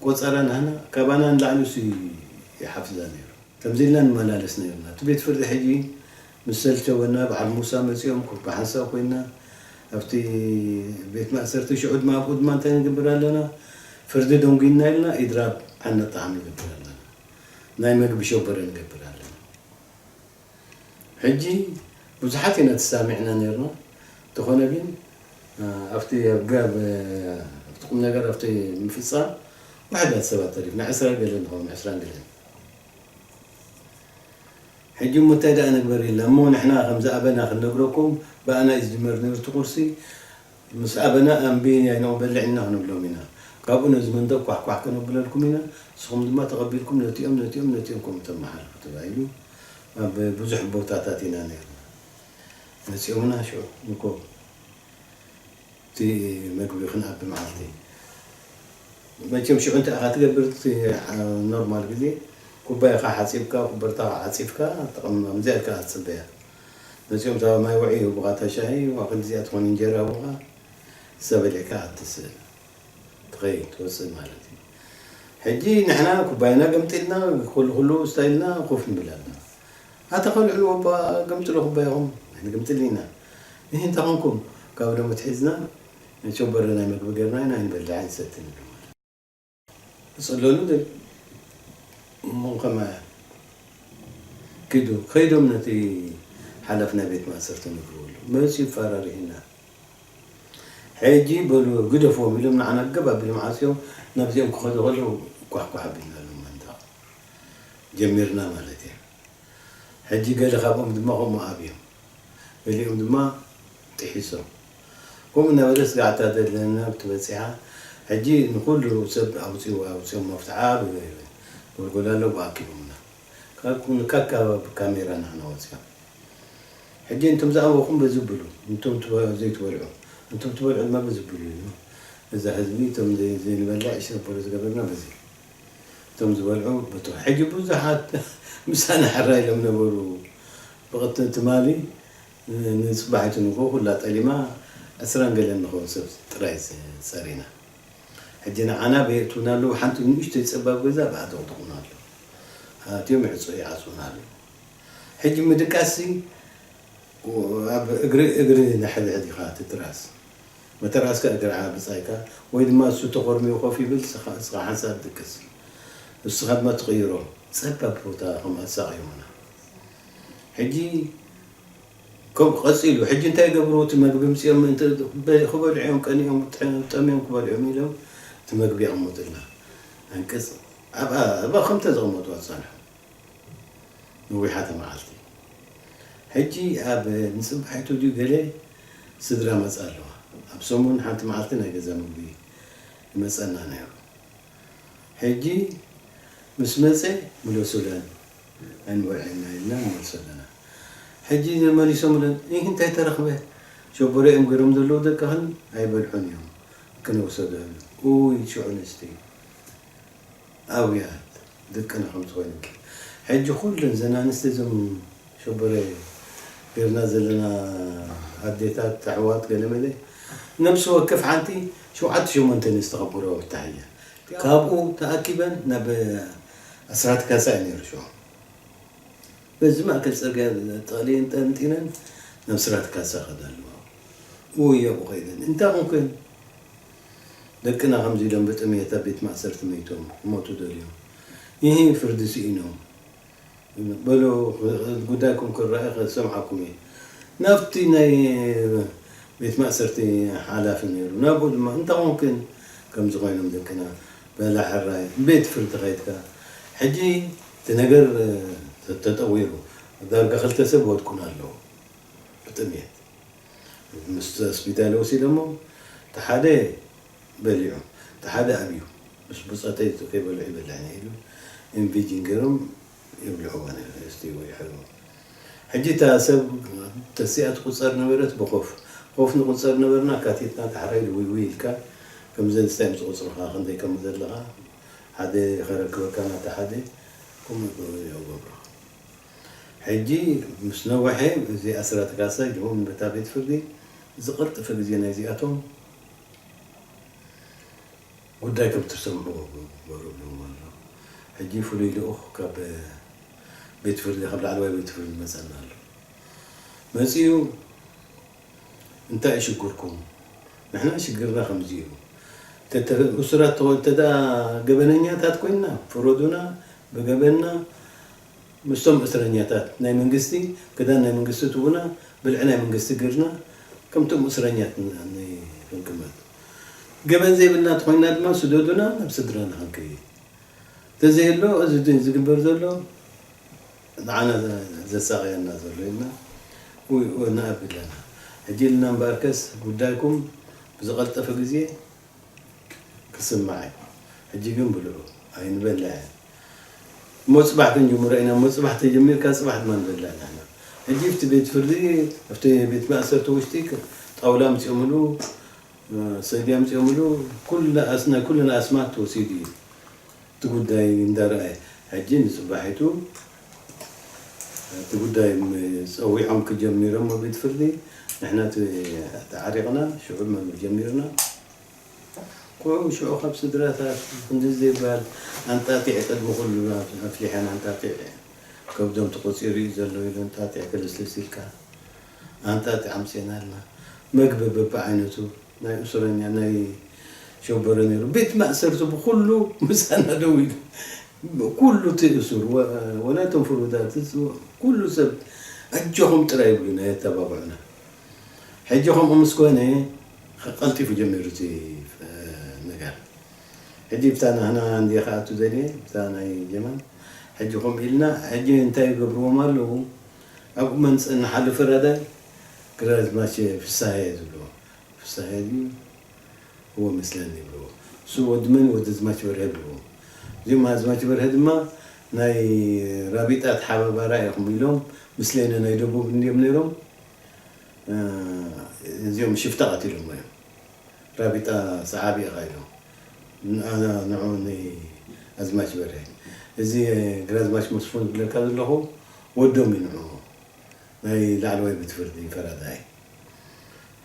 ቆጸራ ናህና ካባና ንላዕሊ እሱ ይሓፍዛ ነይሩ። ከምዚ ኢልና ንመላለስ ነይርና። እቲ ቤት ፍርዲ ሕጂ ምስ ሰልቸወና በዓል ሙሳ መጺኦም ኩባ ሓንሳብ ኮይንና ኣብቲ ቤት ማእሰርቲ ሽዑ ድማ ኣብኡ ድማ እንታይ ንገብር ኣለና? ፍርዲ ደንጉይና ኢልና ኢድራብ ዓነጣ ንገብር ኣለና። ናይ መግቢ ሸበረ ንገብር ኣለና። ሕጂ ብዙሓት ኢና ተሳሚዕና ነይርና። እንተኾነ ግን፣ እ፣ ኣብቲ ኣብ ጋ-፣ ኣብ፣ ኣብቲ ቁም ነገር ኣብቲ ምፍጻም ውሑዳት ሰባት ተሪፍና፣ ዕስራ ገለ ንኸውን፣ ዕስራን ገለን። ሕጂ እሞ እንታይ ደኣ ንግበር ኢልና፣ እሞ ንሕና ከም ዝኣበና ክንነግረኩም፣ ብኣና እዩ ዝጅመር ነይሩ እቲ ቁርሲ። ምስ ኣበና ኣንቢ ኣይንቕበልዕ ኢና ክንብሎም ኢና። ካብኡ ነዚ መንደቕ ኳሕኳሕ ከነብለልኩም ኢና፣ ንስኹም ድማ ተቐቢልኩም ነቲኦም፣ ነቲኦም፣ ነቲኦም ከም ተመሓላልፉ ተባሂሉ ኣብ ብዙሕ ቦታታት ኢና ነይርና። መጺኦምና ሽዑ ንኮ እቲ መግቢ ክንኣቢ መዓልቲ። መቸም ሽዑ እንታይ ኢኻ ትገብር? እቲ ኖርማል ግዜ ኩባያኻ ሓጺብካ፣ ኩበርታኻ ሓጺብካ፣ ተቐም-፣ ከምዚኣ ኢልካ ትጽበያ። መጺኦም እታ ማይ ውዒ ይህቡኻ፣ እታ ሻሂ፣ ዋ ክንዲዚኣ ትኾን እንጀራ ይህቡኻ፣ እሳ በሊዕካ ትስእል። ትኸይድ፣ ትወጽእ ማለት እዩ። ሕጂ ንሕና ኩባያና ገምጢልና፣ ኩሉ ኩሉ ስታይልና ኮፍ ንብል ኣለና። ኣታ ከልዕልዎ እባ ገምጥሎ ኩባያኹም፣ ንሕና ገምጥል ኢና። ንሕና እንታይ ኮንኩም? ካብ ሎሚ ኣትሒዝና ሸበረ ናይ መግቢ ገርና ኢና ኣይንበልዕ ኣይንሰትን ኢሎም። ክጽለሉ ድል እሞ ከመ ኪዱ ከይዶም ነቲ ሓላፊ ናይ ቤት ማእሰርቲ ነግርዎ ኣለዉ። መጺኡ ይፈራርህና። ሕጂ በሉ ግደፍዎም ኢሎም ንዓና ገብ ኣቢሎም ዓጽዮም ናብዚኦም ክኸዱ ከለዉ ኳሕኳሕ ኣቢልናሎም መንደቕ ጀሚርና ማለት እዩ። ሕጂ ገለ ካብኦም ድማ ከምኡ ኣብዮም፣ ገሊኦም ድማ ጥሒሶም። ከምኡ እናበለ ስጋዕታ ዘለና ብትበጺሓ፣ ሕጂ ንኹሉ ሰብ ኣውጺዎ፣ ኣውጺኦም መፍትሓ ብጎልጎል ኣለዉ ኣኪቦምና። ካብ ኩ-፣ ንካካ ብካሜራ ናህና ወጺኦም። ሕጂ እንቶም ዝኣበኹም በዚ ብሉ፣ እንቶም ትበ-፣ ዘይትበልዑ፣ እንቶም ትበልዑ ድማ በዚ ብሉ ኢሉ። እዛ ህዝቢ እቶም ዘይ-፣ ዘይንበልዕ ሽበሎ ዝገበርና በዚ። እቶም ዝበልዑ በቲ ሕጂ ብዙሓት ምሳና ሕራይ ኢሎም ነበሩ። ብቕቲ ትማሊ ን-፣ ንጽባሒቱ ንግሆ ኩላ ጠሊማ ዕስራን ገለን ንኸውን ሰብ ጥራይ ጸ-፣ ጸሪና። ሕጂ ንዓና በየእትውና ኣለዉ፣ ሓንቲ ንእሽተይ ጸባብ ገዛ ብኣ ተቕጥቑና ኣለዉ። ኣትዮም ይዕጹ-፣ ይዓጽዉና ኣለዉ። ሕጂ ምድቃስሲ ኣብ እግሪ እግሪ ንሕድሕድ ኢኻ ትድራስ። መተርኣስካ እግሪ ዓብጻይካ ወይ ድማ እሱ ተኾርሚዩ ኮፍ ይብል፣ ንስኻ፣ ንስኻ ሓንሳብ ድቅስ። ንስኻ ድማ ትቕይሮ። ጸባብ ቦታ ከም ኣሳቕዮምና። ሕጂ ከምኡ ቀጺሉ፣ ሕጂ እንታይ ይገብሩ? እቲ መግቢ ምጽኦም ምእንቲ በ-፣ ክበልዑ እዮም ቀኒኦም፣ ጠ-፣ ጠምዮም ክበልዑ እዮም ኢሎም እቲ መግቢ የቐምጡልና። ኣንቅጽ ኣብኣ፣ ኣብኣ ከምተ ዘቐመጡ ኣጻንሑ። ነዊሓተ መዓልቲ። ሕጂ ኣብ ንጽባሒቱ ድዩ ገለ ስድራ መጻ ኣለዋ። ኣብ ሰሙን ሓንቲ መዓልቲ ናይ ገዛ ምግቢ ይመጸና ነይሩ። ሕጂ ምስ መጸ፣ "ምለሱለን፣ ኣይንበልዕን ኢና" ኢልና ንመልሶ ኣለና። ሕጂ መሊሶምለን፣ "ይህ እንታይ ተረኽበ? ሸቦሬኦም ገይሮም ዘለዉ ደቅኽን ኣይበልዑን እዮም፣ ክነውሰዶ" ኢሉ። ኡይ፣ ሽዑ ንስቲ ኣውያት ደቅና ከም ዝኾይኑ። ሕጂ ኩለን ዘን ኣንስቲ እዞም ሸበረ ጌርና ዘለና ኣዴታት፣ ኣሕዋት፣ ገለመለ፣ ነብሲ ወከፍ ሓንቲ ሸውዓተ ሸሞንተ ንስቲ ከብርኦ ፍታሕ እያ። ካብኡ ተኣኪበን ናብ ኣስራት ካሳ እዩ ነይሩ ሽዑ። በዚ ማእከል ጽርግያ ጠቕሊለን ጠንጢነን ናብ ስራት ካሳ ከዳ ኣለዋ። ውይ ኣብኡ ከይደን፣ እንታይ ኮንክን? ደቅና ከምዚ ኢሎም ብጥምየት ኣብ ቤት ማእሰርቲ መይቶም፣ ክሞቱ ደልዮም። ይህ ፍርዲ ስኢኖም። በሎ፣ ጉዳይኩም ክረአ ክሰምዓኩም እየ። ናብቲ ናይ ቤት ማእሰርቲ ሓላፊ ነይሩ። ናብኡ ድማ፣ እንታይ ኮንክን? ከምዚ ኮይኖም ደቅና። በላ ሕራይ፣ ቤት ፍርዲ ከይድካ። ሕጂ እቲ ነገር፣ እ፣ ተ-፣ ተጠዊሩ። ዳርጋ ክልተ ሰብ ወድቁና ኣለዉ። ብጥምየት። ምስ ሆስፒታል ወሲዶሞ፣ እቲ ሓደ በሊዑ፣ እቲ ሓደ ኣብዩ። ምስ ብጾተይ ከይበልዑ ይበልዕኒ ኢሉ፣ ኢንቪጂን ገይሮም ይብልዕዎ ነይሩ፣ እስቲ ወይ ሕልዎ። ሕጂ እታ ሰብ ተሲኣ ትቁጸር ነበረት ብኮፍ። ኮፍ ንቁጸር ነበርና፣ ካቲትና፣ ዳሕራይ ውይ ውይ ኢልካ፣ ከምዚ ንስታይ ምስ ቁጽርኻ፣ ክንደይ ከም ዘለኻ፣ ሓደ ከረክበካ ናታ ሓደ፣ ከምኡ ይገብሮ። ሕጂ ምስ ነወሐ፣ እዚ ኣስራት ካሳ፣ ጅሆም በታ ቤት ፍርዲ፣ ዝቐልጠፈ ግዜ ናይዚኣቶም፣ ጉዳይ ከም ትሰምዑ ግበሩ ብለዎም ኣሎ። ሕጂ ፍሉይ ልኡኽ ካብ ቤት ፍርዲ፣ ካብ ላዕለዋይ ቤት ፍርዲ መጸና ኣሎ። መጺኡ፣ "እንታይ እዩ ሽግርኩም?" "ንሕና ሽግርና ከምዚ እዩ። ተተ-፣ እሱራት ተኾ-፣ እንተ ደኣ ገበነኛታት ኮይንና፣ ፍረዱና ብገበንና፣ ምስቶም እስረኛታት ናይ መንግስቲ፣ ክዳን ናይ መንግስቲ ትቡና፣ ብልዒ ናይ መንግስቲ ገርና፣ ከምቶም እስረኛት ን-፣ ን-፣ ክንቅመጥ። ገበን ዘይብልና ተኾይንና ድማ ስደዱና፣ ናብ ስድራና ክንከይድ። ተዘየሎ፣ እዚ ድ-፣ ዝግበር ዘሎ ንዓና ዘ-፣ ዘሳቕየና ዘሎ" ኢልና፣ ው-፣ ው-፣ ንኣቢ ኣለና። ሕጂ ኢልና እምበኣርከስ፣ ጉዳይኩም ብዝቐልጠፈ ግዜ ክስማዕ እዩ። ሕጂ ግን ብልዑ፣ ኣይንበልዕን። እሞ ጽባሕ ክንጅምሮ ኢና፣ እሞ ጽባሕ ተጀሚርካ ጽባሕ ድማ ንበልዕ ንሕና። ሕጂ ኣብቲ ቤት ፍርዲ፣ ኣብቲ ቤት ማእሰርቲ ውሽጢ ክ-፣ ጣውላ ኣምጺኦምሉ፣ እ፣ ሰዲ ኣምጺኦምሉ፣ ኩሉ ኣስ-፣ ናይ ኩልና ኣስማት ተወሲዱ እዩ። እቲ ጉዳይ እንዳረኣየ፣ ሕጂ ንጽባሒቱ እቲ ጉዳይ ም-፣ ጸዊዖም ክጀሚሮም ኣብ ቤት ፍርዲ፣ ንሕና ተ-፣ ተዓሪቕና፣ ሽዑ መ-፣ ጀሚርና። ቆይ፣ ሽዑ ካብ ስድራታት ክንዲ ዘይበሃል ኣንጣጢዕ፣ ቅድሚ ኩሉ ኣፍ-፣ ኣፍሊሐን ኣንጣጢዕ፣ ከብዶም ተቖጺሩ እዩ ዘሎ ኢሉ ኣንጣጢዕ ክልስልስ ኢልካ፣ ኣንጣጢዕ ኣምጺእና ኣለና። መግቢ በብዓይነቱ፣ ናይ እሱረኛ፣ ናይ ሸበረ ነይሩ። ቤት ማእሰርቲ ብኩሉ ምሳና ደው ኢሉ። ኩሉ እቲ እሱር፣ ወ-፣ ወላ እቶም ፍሩዳት፣ ኩሉ ሰብ ኣጆኹም ጥራይ ይብሉና፣ የተባብዑና። ሕጂ ከምኡ ምስ ኮነ፣ ቀልጢፉ ጀሚሩ እቲ፣ እ፣ ነገር። ሕጂ ብታ ናህና እንድየ ክኣቱ ደልየ፣ ብታ ናይ ጀማል። ሕጂ ከምኡ ኢልና፣ ሕጂ እንታይ ይገብርዎም ኣለዉ? ኣብኡ መንጽ-፣ ንሓሉ ፈራዳይ ግራዝማች ፍሳሃየ ዝብልዎ። ፍሳሃየ ድዩ? እዎ መስለኒ ይብልዎ። እሱ ወዲ መን? ወዲ ኣዝማች በርሀ ይብልዎ። እዚኦም ኣዝማች በርሀ ድማ ናይ ራቢጣ ተሓባባራ ኢኹም ኢሎም፣ ምስለነ ናይ ደቡብ እንድዮም ነይሮም። እ፣ እዚኦም ሽፍታ ቀቲሎሞ እዮም። ራቢጣ ሰዓቢ ኢኻ ኢሎም። ን-፣ ኣ-፣ ንዑ ንኣዝማች በርሀ። እዚ ግራዝማች መስፍን ዝብለካ ዘለኹ ወዶም እዩ ንዑ። ናይ ላዕለዋይ ቤት ፍርዲ ፈራዳይ።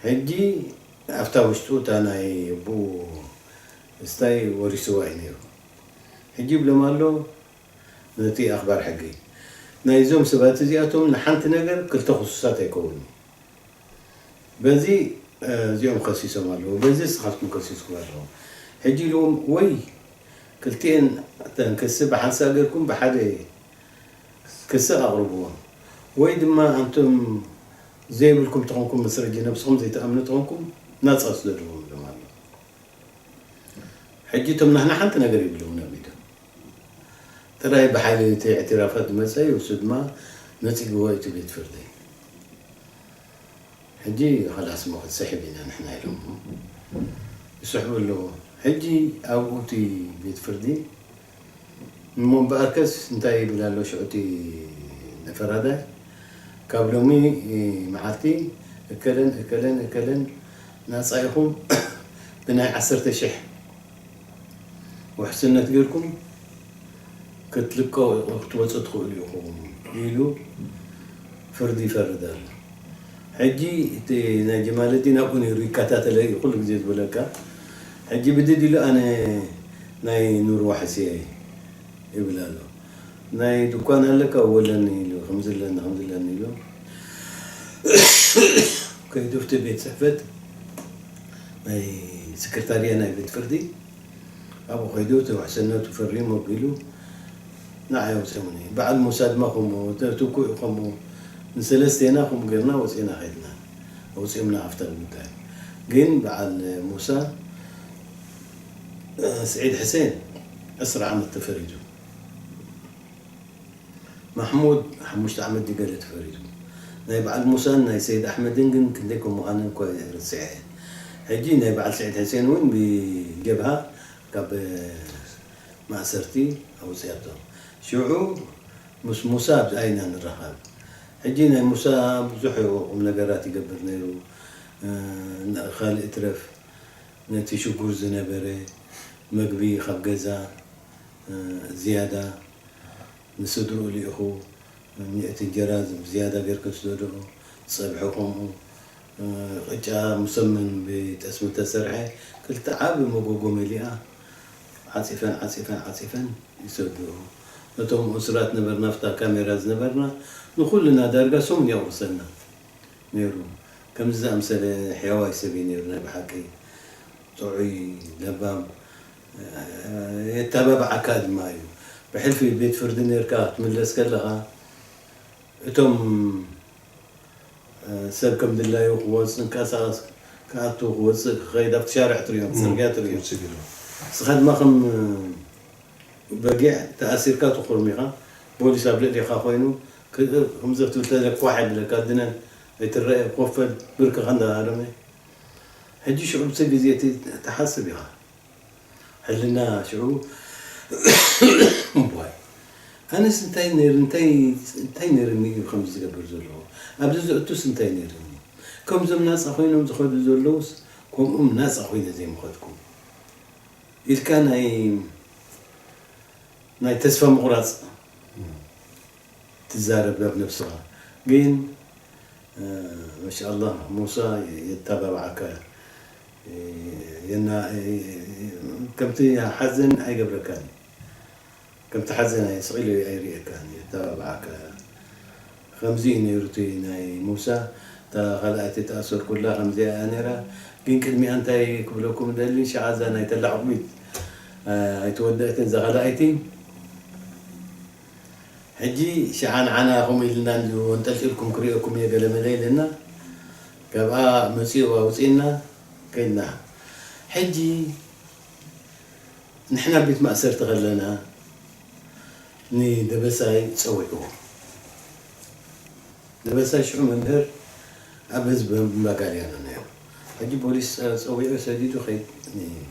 ሕጂ ኣብታ ውሽጡ እታ ናይ ኣቦኡ ስታይ ወሪስዋ እዩ ነይሩ። ሕጂ ይብሎም ኣሎ ነቲ ኣኽባር ሕጊ፣ "ናይዞም ሰባት እዚኣቶም ንሓንቲ ነገር ክልተ ክሱሳት ኣይከውኑን። በዚ፣ እ፣ እዚኦም ከሲሶም ኣለዉ፣ በዚ ንስኻትኩም ከሲስኩም ኣለዉ። ሕጂ" ኢልዎም፣ ወይ ክልቲኤን እተን ክሲ ብሓንሳእ ጌርኩም ብሓደ ክሲ ኣቕርብዎም፣ ወይ ድማ ኣንቱም ዘይብልኩም ተኾንኩም፣ መስረጂ ነብስኹም ዘይትኣምኑ ተኾንኩም፣ ናጻ ስደድዎም ኢሎም ኣሎ። ሕጂ እቶም ናህና ሓንቲ ነገር ይብልዎም ኣብ ኢዶም። ጥራይ ብሓይሊ እቲ እዕትራፋት ዝመጸ እዩ፣ እሱ ድማ ነጺግዎ እቲ ቤት ፍርዲ። ሕጂ ኸላስ እሞ ክትስሕብ ኢና ንሕና ኢሎም ይስሕቡ ኣለዉ። ሕጂ ኣብኡ እቲ ቤት ፍርዲ እሞ እምበኣርከስ እንታይ ይብል ኣሎ ሽዑ እቲ ፈራዳይ፣ ካብ ሎሚ መዓልቲ እከለን እከለን እከለን ናጻ ኢኹም ብናይ ዓሰርተ ሽሕ ውሕስነት ጌርኩም ክትልቀ ክትወፁ ትኽእሉ ኢኹም ኢሉ ፍርዲ ይፈርድ ኣሎ። ሕጂ እቲ ናይ ጀማለዲን ኣብኡ ነይሩ ይከታተለ እዩ ኩሉ ግዜ ዝበለካ። ሕጂ ብድድ ኢሉ ኣነ ናይ ኑር ዋሕስ እየ ይብል ኣሎ። ናይ ድኳን ኣለካ ወለኒ ኢሉ ከምዚ ኣለኒ ከምዚ ኣለኒ ኢሉ ከይዱ ኣብቲ ቤት ፅሕፈት ናይ ስክርታርያ ናይ ቤት ፍርዲ ኣብኡ ከይዱ እቲ ውሕስነቱ ፈሪሙ ኣቢሉ ንዓይ ኣውፅኦምኒ። በዓል ሙሳ ድማ ከምኡ፣ እቲ ትኩእ ከምኡ፣ ንሰለስቴና ከምኡ ጌርና ወፂና ከድና። ኣውፅኦምና ካብታ ጉዳይ። ግን በዓል ሙሳ፣ እ፣ ስዒድ ሕሴን ዕስራ ዓመት ተፈሪዱ። ማሕሙድ ሓሙሽተ ዓመት ድዩ ገለ ተፈሪዱ። ናይ በዓል ሙሳን ናይ ሰይድ ኣሕመድን ግን ክንደይ ከም ምዃነን እኳ ርስዐ እየ። ሕጂ ናይ በዓል ስዒድ ሕሴን እውን ብጀብሃ ካብ ማእሰርቲ ኣውፅያቶ። ሽዑ ምስ ሙሳ ኣብዚኣ ኢና ንራኸብ። ሕጂ ናይ ሙሳ ብዙሕ ቁም ነገራት ይገብር ነይሩ። እ፣ ካልእ ትረፍ ነቲ ሽጉር ዝነበረ መግቢ ካብ ገዛ፣ እ፣ ዝያዳ ንስድርኡ ልኢኹ፣ ሚእቲ እንጀራ ዝያዳ ጌርኩ ስደድኡ፣ ጸብሒ ከምኡ፣ እ፣ ቅጫ ሙሰምን ብጠስሚ ተሰርሐ፣ ክልተ ዓቢ መጎጎ መሊኣ፣ ዓጺፈን፣ ዓጺፈን፣ ዓጺፈን ይሰድኦ። ነቶም እሱራት ነበርና፣ ኣብታ ካሜራ ዝነበርና፣ ንኹልና ዳርጋ ሰሙን የቑርሰና ነይሩ። ከምዚ ዝኣምሰለ ሕያዋይ ሰብ እዩ ነይሩ፣ ናይ ብሓቂ ጥዑይ፣ ለባም፣ እ፣ የተባብዓካ ድማ እዩ። ብሕልፊ ቤት ፍርዲ ነይርካ ክትምለስ ከለኻ፣ እቶም፣ እ፣ ሰብ ከም ድላዩ ክወጽእ፣ ክንቀሳቐስ፣ ክኣቱ፣ ክወጽእ፣ ክኸይድ፣ ኣብቲ ሻርዕ ትርእዮም፣ እም፣ ጽርግያ ትርእዮም። ውጽእ ገይሩ። ንስኻ ድማ ከም፣ እ፣ በጊዕ ተኣሲርካ ትኹርም ኢኻ። ፖሊስ ኣብ ልዕሌኻ ኮይኑ፣ ክ-፣ ከምዚ ክትብል ተለኳሕ የብለካ፣ ድነ ኣይትረአ፣ ኮፈል፣ ብርክኻ እንዳሃረመ። ሕጂ ሽዑ ብቲ ግዜ እቲ ትሓስብ ኢኻ። ሕልና ሽዑ፣ እምቧይ፣ ኣነስ እንታይ ነይር-፣ እንታይ፣ እንታይ ነይርኒ እዩ ከምዚ ዝገብር ዘለኹ? ኣብዚ ዘእቱስ እንታይ ነይርኒ? ከምዞም ናጻ ኮይኖም ዝኸዱ ዘለዉስ፣ ከምኦም ናጻ ኮይነ ዘይምኸድኩ። ኢልካ ናይ፣ ናይ ተስፋ ምቑራጽ እም። ትዛረብ ናብ ነብስኻ። ግን፣ እ፣ ማሻኣላህ፣ ሙሳ የተባብዓካ፣ እ፣ የና-፣ እ፣ ከምቲ ሓዘን ኣይገብረካን እዩ። ከምቲ ሓዘን ኣይ-፣ ስቕ ኢሉ ኣይርእየካን እዩ፣ የተባብዓካ። ከምዚ እዩ ነይሩ እቲ ናይ ሙሳ። እታ ካልኣይቲ ተኣሰርኩላ ከምዚኣ እያ ነይራ። ግን ቅድሚኣ እንታይ ክብለኩም እደሊ፣ ሽዓ እዛ ናይ ተላዕ ቁሚት፣ እ፣ ኣይተወደእትን እዛ ካልኣይቲ። ሕጂ ሽዓ ንዓና ከምኡ ኢልና እንዲዩ ወንጠልጢልኩም ክርእየኩም እየ ገለ መለ ኢለና፣ ካብኣ መጺኡ ኣውጺእና ከይድና። ሕጂ ንሕና ቤት ማእሰርቲ ከለና ንደበሳይ ጸዊዕዎ። ደበሳይ ሽዑ መምህር ኣብ ህዝቢ መጋልያኖ ነይሩ። ሕጂ ፖሊስ ጸ-፣ ጸዊዑ ሰዲዱ ከይድ ን-፣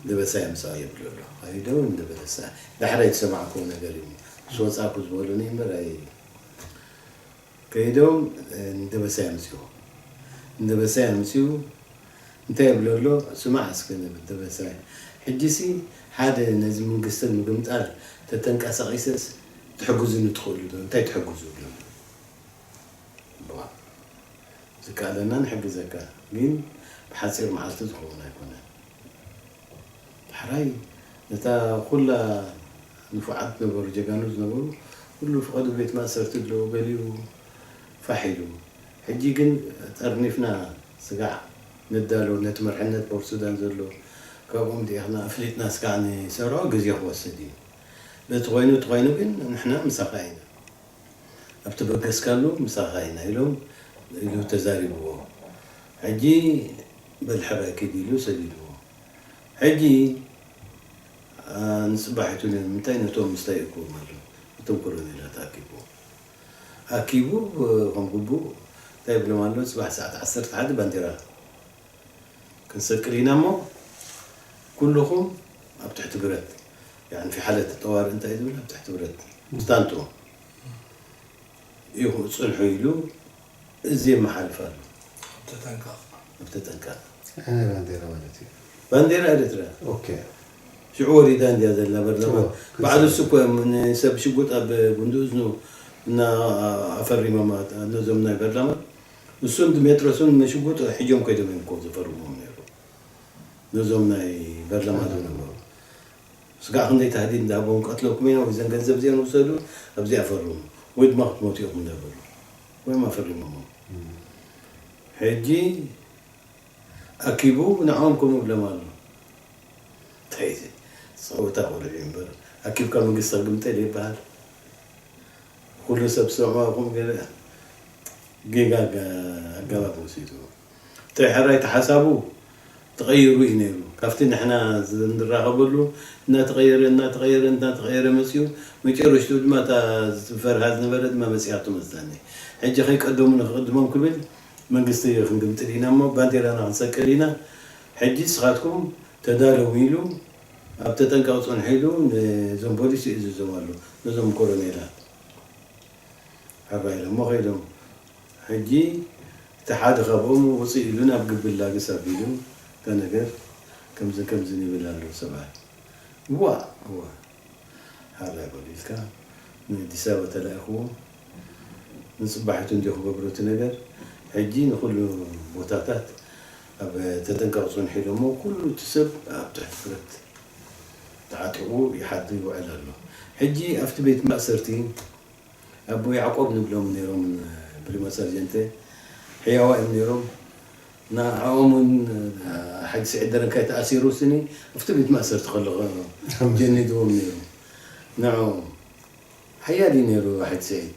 ደበሳይ ኣምጽኣ ይብሎ ኣሎ። ከይዶም ንደበሳይ ዳሕራይ ዝሰማዕክዎ ነገር እዩ። ምስ ወጻእኩ ዝበሉኒ እምበር ኣይ-፣ ከይዶም፣ እ፣ ንደበሳይ ኣምጽኡ። ንደበሳይ ኣምጽኡ እንታይ ይብሎ ኣሎ? ስማዕ እስከ ንብል ደበሳይ። ሕጂሲ ሓደ ነዚ መንግስቲ ንምግምጣል ተተንቀሳቒሰስ ትሕግዙኒ ትኽእሉ ዶ? እንታይ ትሕግዙ ይብሎ ኣሎ። እዋ፣ ዝከኣለና ንሕግዘካ፣ ግን ብሓጺር መዓልቲ ዝኸውን ኣይኮነን። ዳሕራይ ነታ ኩላ ንፉዓት ነበሩ፣ ጀጋኑ ዝነበሩ፣ ኩሉ ፍቐዱ ቤት ማእሰርቲ ኣለዉ፣ ገሊኡ ፋሕ ኢሉ። ሕጂ ግን ጠርኒፍና ስጋዕ ንዳሎ፣ ነቲ መርሕነት ፖርት ሱዳን ዘሎ፣ ካብኦም ዲእኽና ኣፍሊጥና ስጋዕ ንሰርዖ ግዜ ክወስድ እዩ። በቲ ኮይኑ፣ እቲ ኮይኑ ግን ንሕና ምሳኻ ኢና። ኣብቲ በገስካሉ ምሳኻ ኢና ኢሎም ኢሉ ተዛሪብዎ። ሕጂ በል ሕራይ ኪድ ኢሉ ሰዲድዎ። ሕጂ፣ አ፣ ንጽባሒቱ ንምንታይ ነቶም ምስታይ እኮም ኣሎ፣ እቶም ኮሎኔላት ኣኪቡ። ኣኪቡ፣ እ፣ ከም ግቡእ እንታይ ይብሎም ኣሎ? ጽባሕ ሰዓት ዓሰርተ ሓደ ባንዴራ ክንሰቅል ኢና እሞ፣ ኩልኹም ኣብ ትሕቲ ብረት፣ ያዕኒ ፊ ሓለት ጠዋሪ እንታይ ዝብል፣ ኣብ ትሕቲ ብረት ስታንቶ ኢኹ ጽንሑ ኢሉ እዚ የመሓልፍ ኣሎ። ኣብ ተጠንቀቕ። ኣብ ተጠንቀቕ። ኣነ ባንዴራ ማለት እዩ። ባንዴራ ኤርትራ። ኦኬ። ሽዑ ወሪዳ እንድያ ዘላ በርላማ። እዎ፣ ባዕሉ ክንሰ- እሱ እኮ እዮም ንሰብ ሽጉጥ ኣብ ጉንዲ እዝኑ እና ኣፈሪሞም ነዞም ናይ በርላማ። እሱን ድሜጥሮስን መሽጉጥ ሒጆም ከይዶም እዮም እኮ ዘፈርሞም ነይሩ። ነዞም ናይ በርላማ ዝነበሩ። ስጋዕ ክንደይ ታህዲድ እንዳሃቦም ቀትለኩም ኢና፣ ወይ ዘን ገንዘብ እዚአን ውሰዱ፣ ኣብዚኣ ፈርሙ፣ ወይ ድማ ክትሞቱ ኢኹም እንዳበሉ። ወይ ኣፈሪሞሞም። ሕጂ ኣኪቡ ንዕኦም ከምኡ ይብሎም ኣሎ። እንታይ እዚ? ጸወታ ቆልዑ እዩ እምበር፣ ኣኪብካ መንግስቲ ክግምጠል ይበሃል። ኩሉ ሰብ ዝሰምዖ ከምኡ ገለ ጌጋ ኣጋ-፣ ኣገባብ ወሲዱ። እንታይ ሕራይ ተሓሳቡ ተቐይሩ እዩ ነይሩ። ካብቲ ንሕና እንራኸበሉ እናተቐየረ፣ እናተቐየረ፣ እናተቐየረ መጺኡ፣ መጨረሽትኡ ድማ እታ ዝፈርሃ ዝነበረ ድማ መጺኣቶ መስለኒ። ሕጂ ከይቀደሙ ንኽቕድሞም ክብል መንግስቲ ክንግምጥል ኢና እሞ ባንዴራና ክንሰቅል ኢና። ሕጂ ንስኻትኩም ተዳለዉ ኢሉ ኣብ ተጠንቀቕ ጽንሑ ኢሉ ነዞም ፖሊስ ይእዝዞም ኣሎ፣ ነዞም ኮሎኔላት። ሕራይ ኢሎሞ ከይዶም። ሕጂ እቲ ሓደ ካብኦም ውፅእ ኢሉ ናብ ግቢ ላግስ ኣቢሉ፣ እታ ነገር ከምዝን ከምዝን ይብል ኣሎ ሰብኣይ። እዋ፣ እዋ። ሕራይ በሉ ኢልካ ንኣዲስ ኣበባ ተላኢኽዎ። ንፅባሒቱ እንድዩ ክገብሮ እቲ ነገር። ሕጂ ንኹሉ ቦታታት ኣብ ተጠንቀቕ ፅንሑ ኢሎሞ፣ ኩሉ እቲ ሰብ ኣብ ትሕቲ ብረት ተዓጢቑ ይሓድር ይውዕል ኣሎ። ሕጂ ኣብቲ ቤት ማእሰርቲ ኣቦ ያዕቆብ ንብሎም ነይሮም፣ ፕሪሞ ሰርጀንተ ሕያዋ እዮም ነይሮም። ንዕኦም እውን ሓጂ ስዒድ ደረንካይ ተኣሲሩ ስኒ ኣብቲ ቤት ማእሰርቲ ከሎ ጀኒድዎም ነይሩ። ንዕኦም ሓያል እዩ ነይሩ ሓጂ ስዒድ።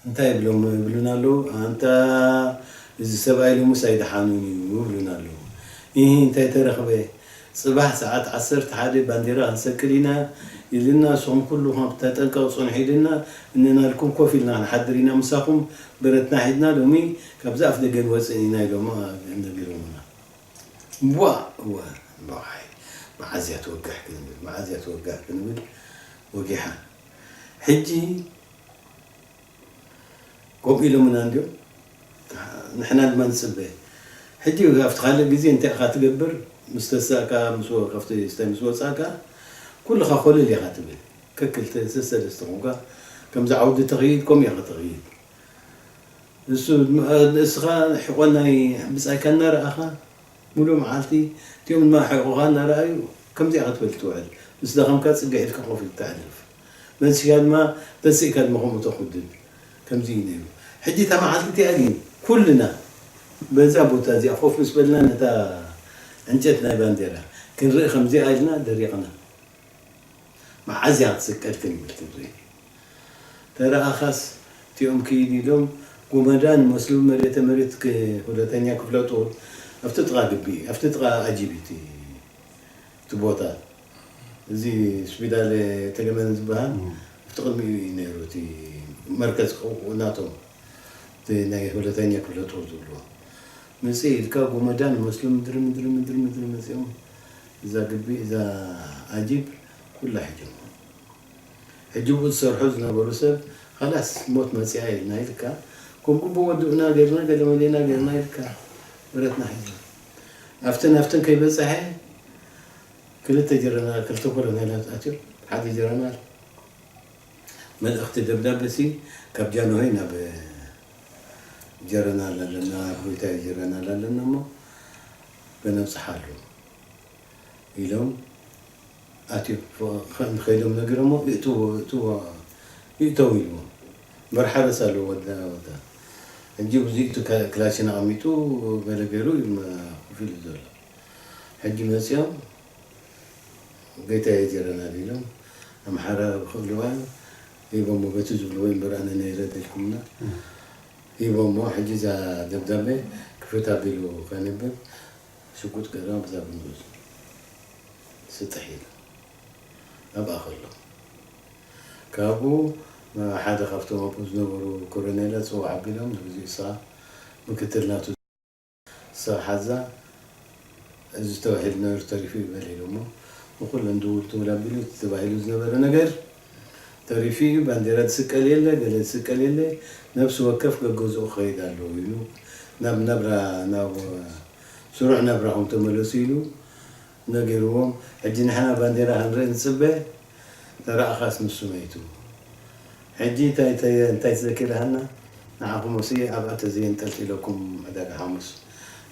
እንታይ ይብሎም ይብሉና ኣለዉ? ኣንታ እዚ ሰብኣይ ሎምስ ኣይደሓኑን እዩ ይብሉና ኣለዉ። ኢሂ እንታይ ተረኽበ? ጽባሕ ሰዓት ዓሰርተ ሓደ ባንዴራ ክንሰቅል ኢና ኢልና፣ ንስኹም ኩልኹም ኣብ ተጠንቀቕ ጽንሑ ኢልና፣ እንናልኩም ኮፍ ኢልና ክንሓድር ኢና ምሳኹም፣ ብረትና ሒዝና ሎሚ ካብዚ ኣፍ ደገ ንወጽእ ኢና ኢሎም ነጊሮምና። እዋ፣ እዋ፣ እምበኣይ መዓዝ እያ ትወግሕ ክንብል፣ መዓዝ እያ ትወግሕ ክንብል ወጊሓ። ሕጂ ከምኡ ኢሎምና እንድዮም፣ ንሕና ድማ ንጽበ። ሕጂ ኣብቲ ካልእ ግዜ እንታይ ኢኻ ትገብር? ምስ ተሳእካ፣ ምስ ወ-፣ ካብቲ ስታይ ምስ ወጻእካ፣ ኩልኻ ኮለል ኢኻ ትብል። ከክልተ፣ ሰለስተ ኮንካ፣ ከምዚ ዓውዲ ተኽይድ፣ ከምኡ ኢኻ ትኽይድ። እሱ ድማ፣ ንስኻ ሕቖ ናይ ብጻይካ እናረኣኻ፣ ሙሉእ መዓልቲ እቲኦም ድማ ሕቖኻ እናረኣዩ ከምዚኣ ክትብል ትውዕል። ምስ ደኸምካ ጽግዕ ኢልካ ኮፍ ኢልካ ተዕልፍ። መሲኻ ድማ ተሲእካ ድማ ከምኡ ተኹድድ። ከምዚ እዩ ነይሩ። ሕጂ እታ መዓልቲ እቲኣ ግን ኩልና በዛ ቦታ እዚኣ ኮፍ ምስ በልና ነታ ዕንጨት ናይ ባንዴራ ክንርኢ ከምዚኣ ኢልና ደሪቕና። መዓዝ እያ ክትስቀል ክንብል ክንርኢ። ተረኣኻስ እቲኦም ክይድ ኢሎም ጎመዳ ንመስሉ መሬተ መሬት ክ-፣ ሁለተኛ ክፍለ ጦር ኣብቲ ጥቓ ግቢ፣ ኣብቲ ጥቓ ኣጂቢ እቲ፣ እቲ ቦታ። እዚ ስፒዳል ተገመን ዝበሃል እም። ኣብቲ ቅድሚኡ እዩ ነይሩ እቲ መርከዝ ክው-፣ ናቶም። እቲ ናይ ሁለተኛ ክፍለ ጦር ዝብልዎ። ምጽእ ኢልካ ጎመዳ ንመስሉ ምድሪ፣ ምድሪ፣ ምድሪ፣ ምድሪ መጺኦም እዛ ግቢ፣ እዛ ኣጂብ ኩላ ሒጆም። ሕጂ ብኡ ዝሰርሑ ዝነበሩ ሰብ፣ "ኸላስ ሞት መጺኣ ኢልና" ኢልካ፣ ከም ግቡእ ወዲእና ጌርና፣ ገለ መሌና ጌርና ኢልካ፣ ብረትና ሒዝና። ኣብተን፣ ኣብተን ከይበጽሐ፣ ክልተ ጀረናል፣ ክልተ ኮሎኔላት ኣትዮም፣ ሓደ ጀረናል መልእኽቲ ደብዳበሲ ካብ ጃንሆይ ናብ ጀረናል ኣለና፣ ጎይታይ ጀረናል ኣለና እሞ፣ በነብጽሓሉ። ኢሎም ኣትዮ ንኸይዶም ነጊሮሞ፣ "እእትዎ፣ እእትዎ፣ ይእተው" ኢልዎም። እምበር ሓረስ ኣለዎ ወዳ፣ ወዳ። ሕጂ ብዙ እቲ ካ-፣ ክላሽን ኣቐሚጡ ገለ ገይሩ እዩ መ-፣ ኮፍ ኢሉ ዘሎ። ሕጂ መጺኦም፣ "ጎይታየ ጀረናል" ኢሎም፣ ኣምሓራ ክኽእልዋ ሂቦሞ፣ በቲ ዝብልዎ እምበር ኣነ ነይረ ተልኩምና። እም። ሂቦሞ፣ ሕጂ እዛ ደብዳቤ ክፍት ኣቢሉ ከንብብ፣ ሽጉጥ ገይሮም ብዛ ብንጉስ ስጥሕ ኢሉ ኣብኣ ከሎ፣ ካብኡ ሓደ ካብቶም ኣብኡ ዝነበሩ ኮሎኔላት ጽዋዕ ኣቢሎም፣ ንግዚኡ ንስኻ ምክትል ናቱ ሰብ ሓዛ፣ እዚ ተባሂሉ ነበሩ ተሪፉ ይበል ኢሉ እሞ፣ ንኹለን ድውል ትውል ኣቢሉ እቲ ተባሂሉ ዝነበረ ነገር ተሪፉ እዩ። ባንዴራ ዝስቀል የለ፣ ገለ ዝስቀል የለ፣ ነፍሲ ወከፍ ገገዝኡ ክኸይድ ኣለዎ ኢሉ፣ ናብ ናብራ፣ ናብ ስሩዕ ናብራኹም ተመለሱ ኢሉ ነጊርዎም። ሕጂ ንሕና ባንዴራ ክንርኢ ንጽበ፣ ተረኣኻስ ንሱ መይቱ። ሕጂ እንታይ፣ እንታይ፣ እንታይ ትዘኪርሃና? ንዓኹም ሲ ኣብኣ ተዘየ እንጠልጢለኩም ዕዳጋ ሓሙስ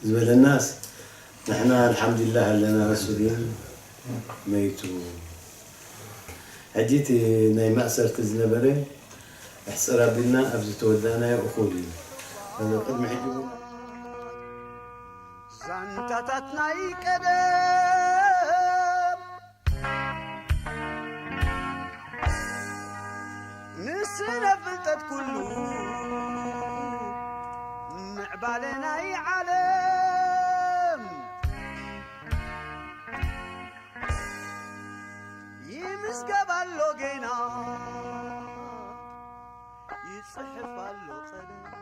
ዝበለናስ፣ ንሕና ኣልሓምዱሊላህ ኣለና፣ እሱ ግን መይቱ። ሕጂ እቲ ናይ ማእሰርቲ ዝነበረ ኣሕጽር ኣቢልና ኣብዚ ተወዳእናዮ እኹል እዩ። ቅድሚ ሕጂ እውን ዛንታታት ናይ ቀደም ንስነ ፍልጠት ኩሉ ምዕባለ ናይ ዓለም ይምዝገብ ኣሎ ጌና ይጽሕፍ ኣሎ ቀለም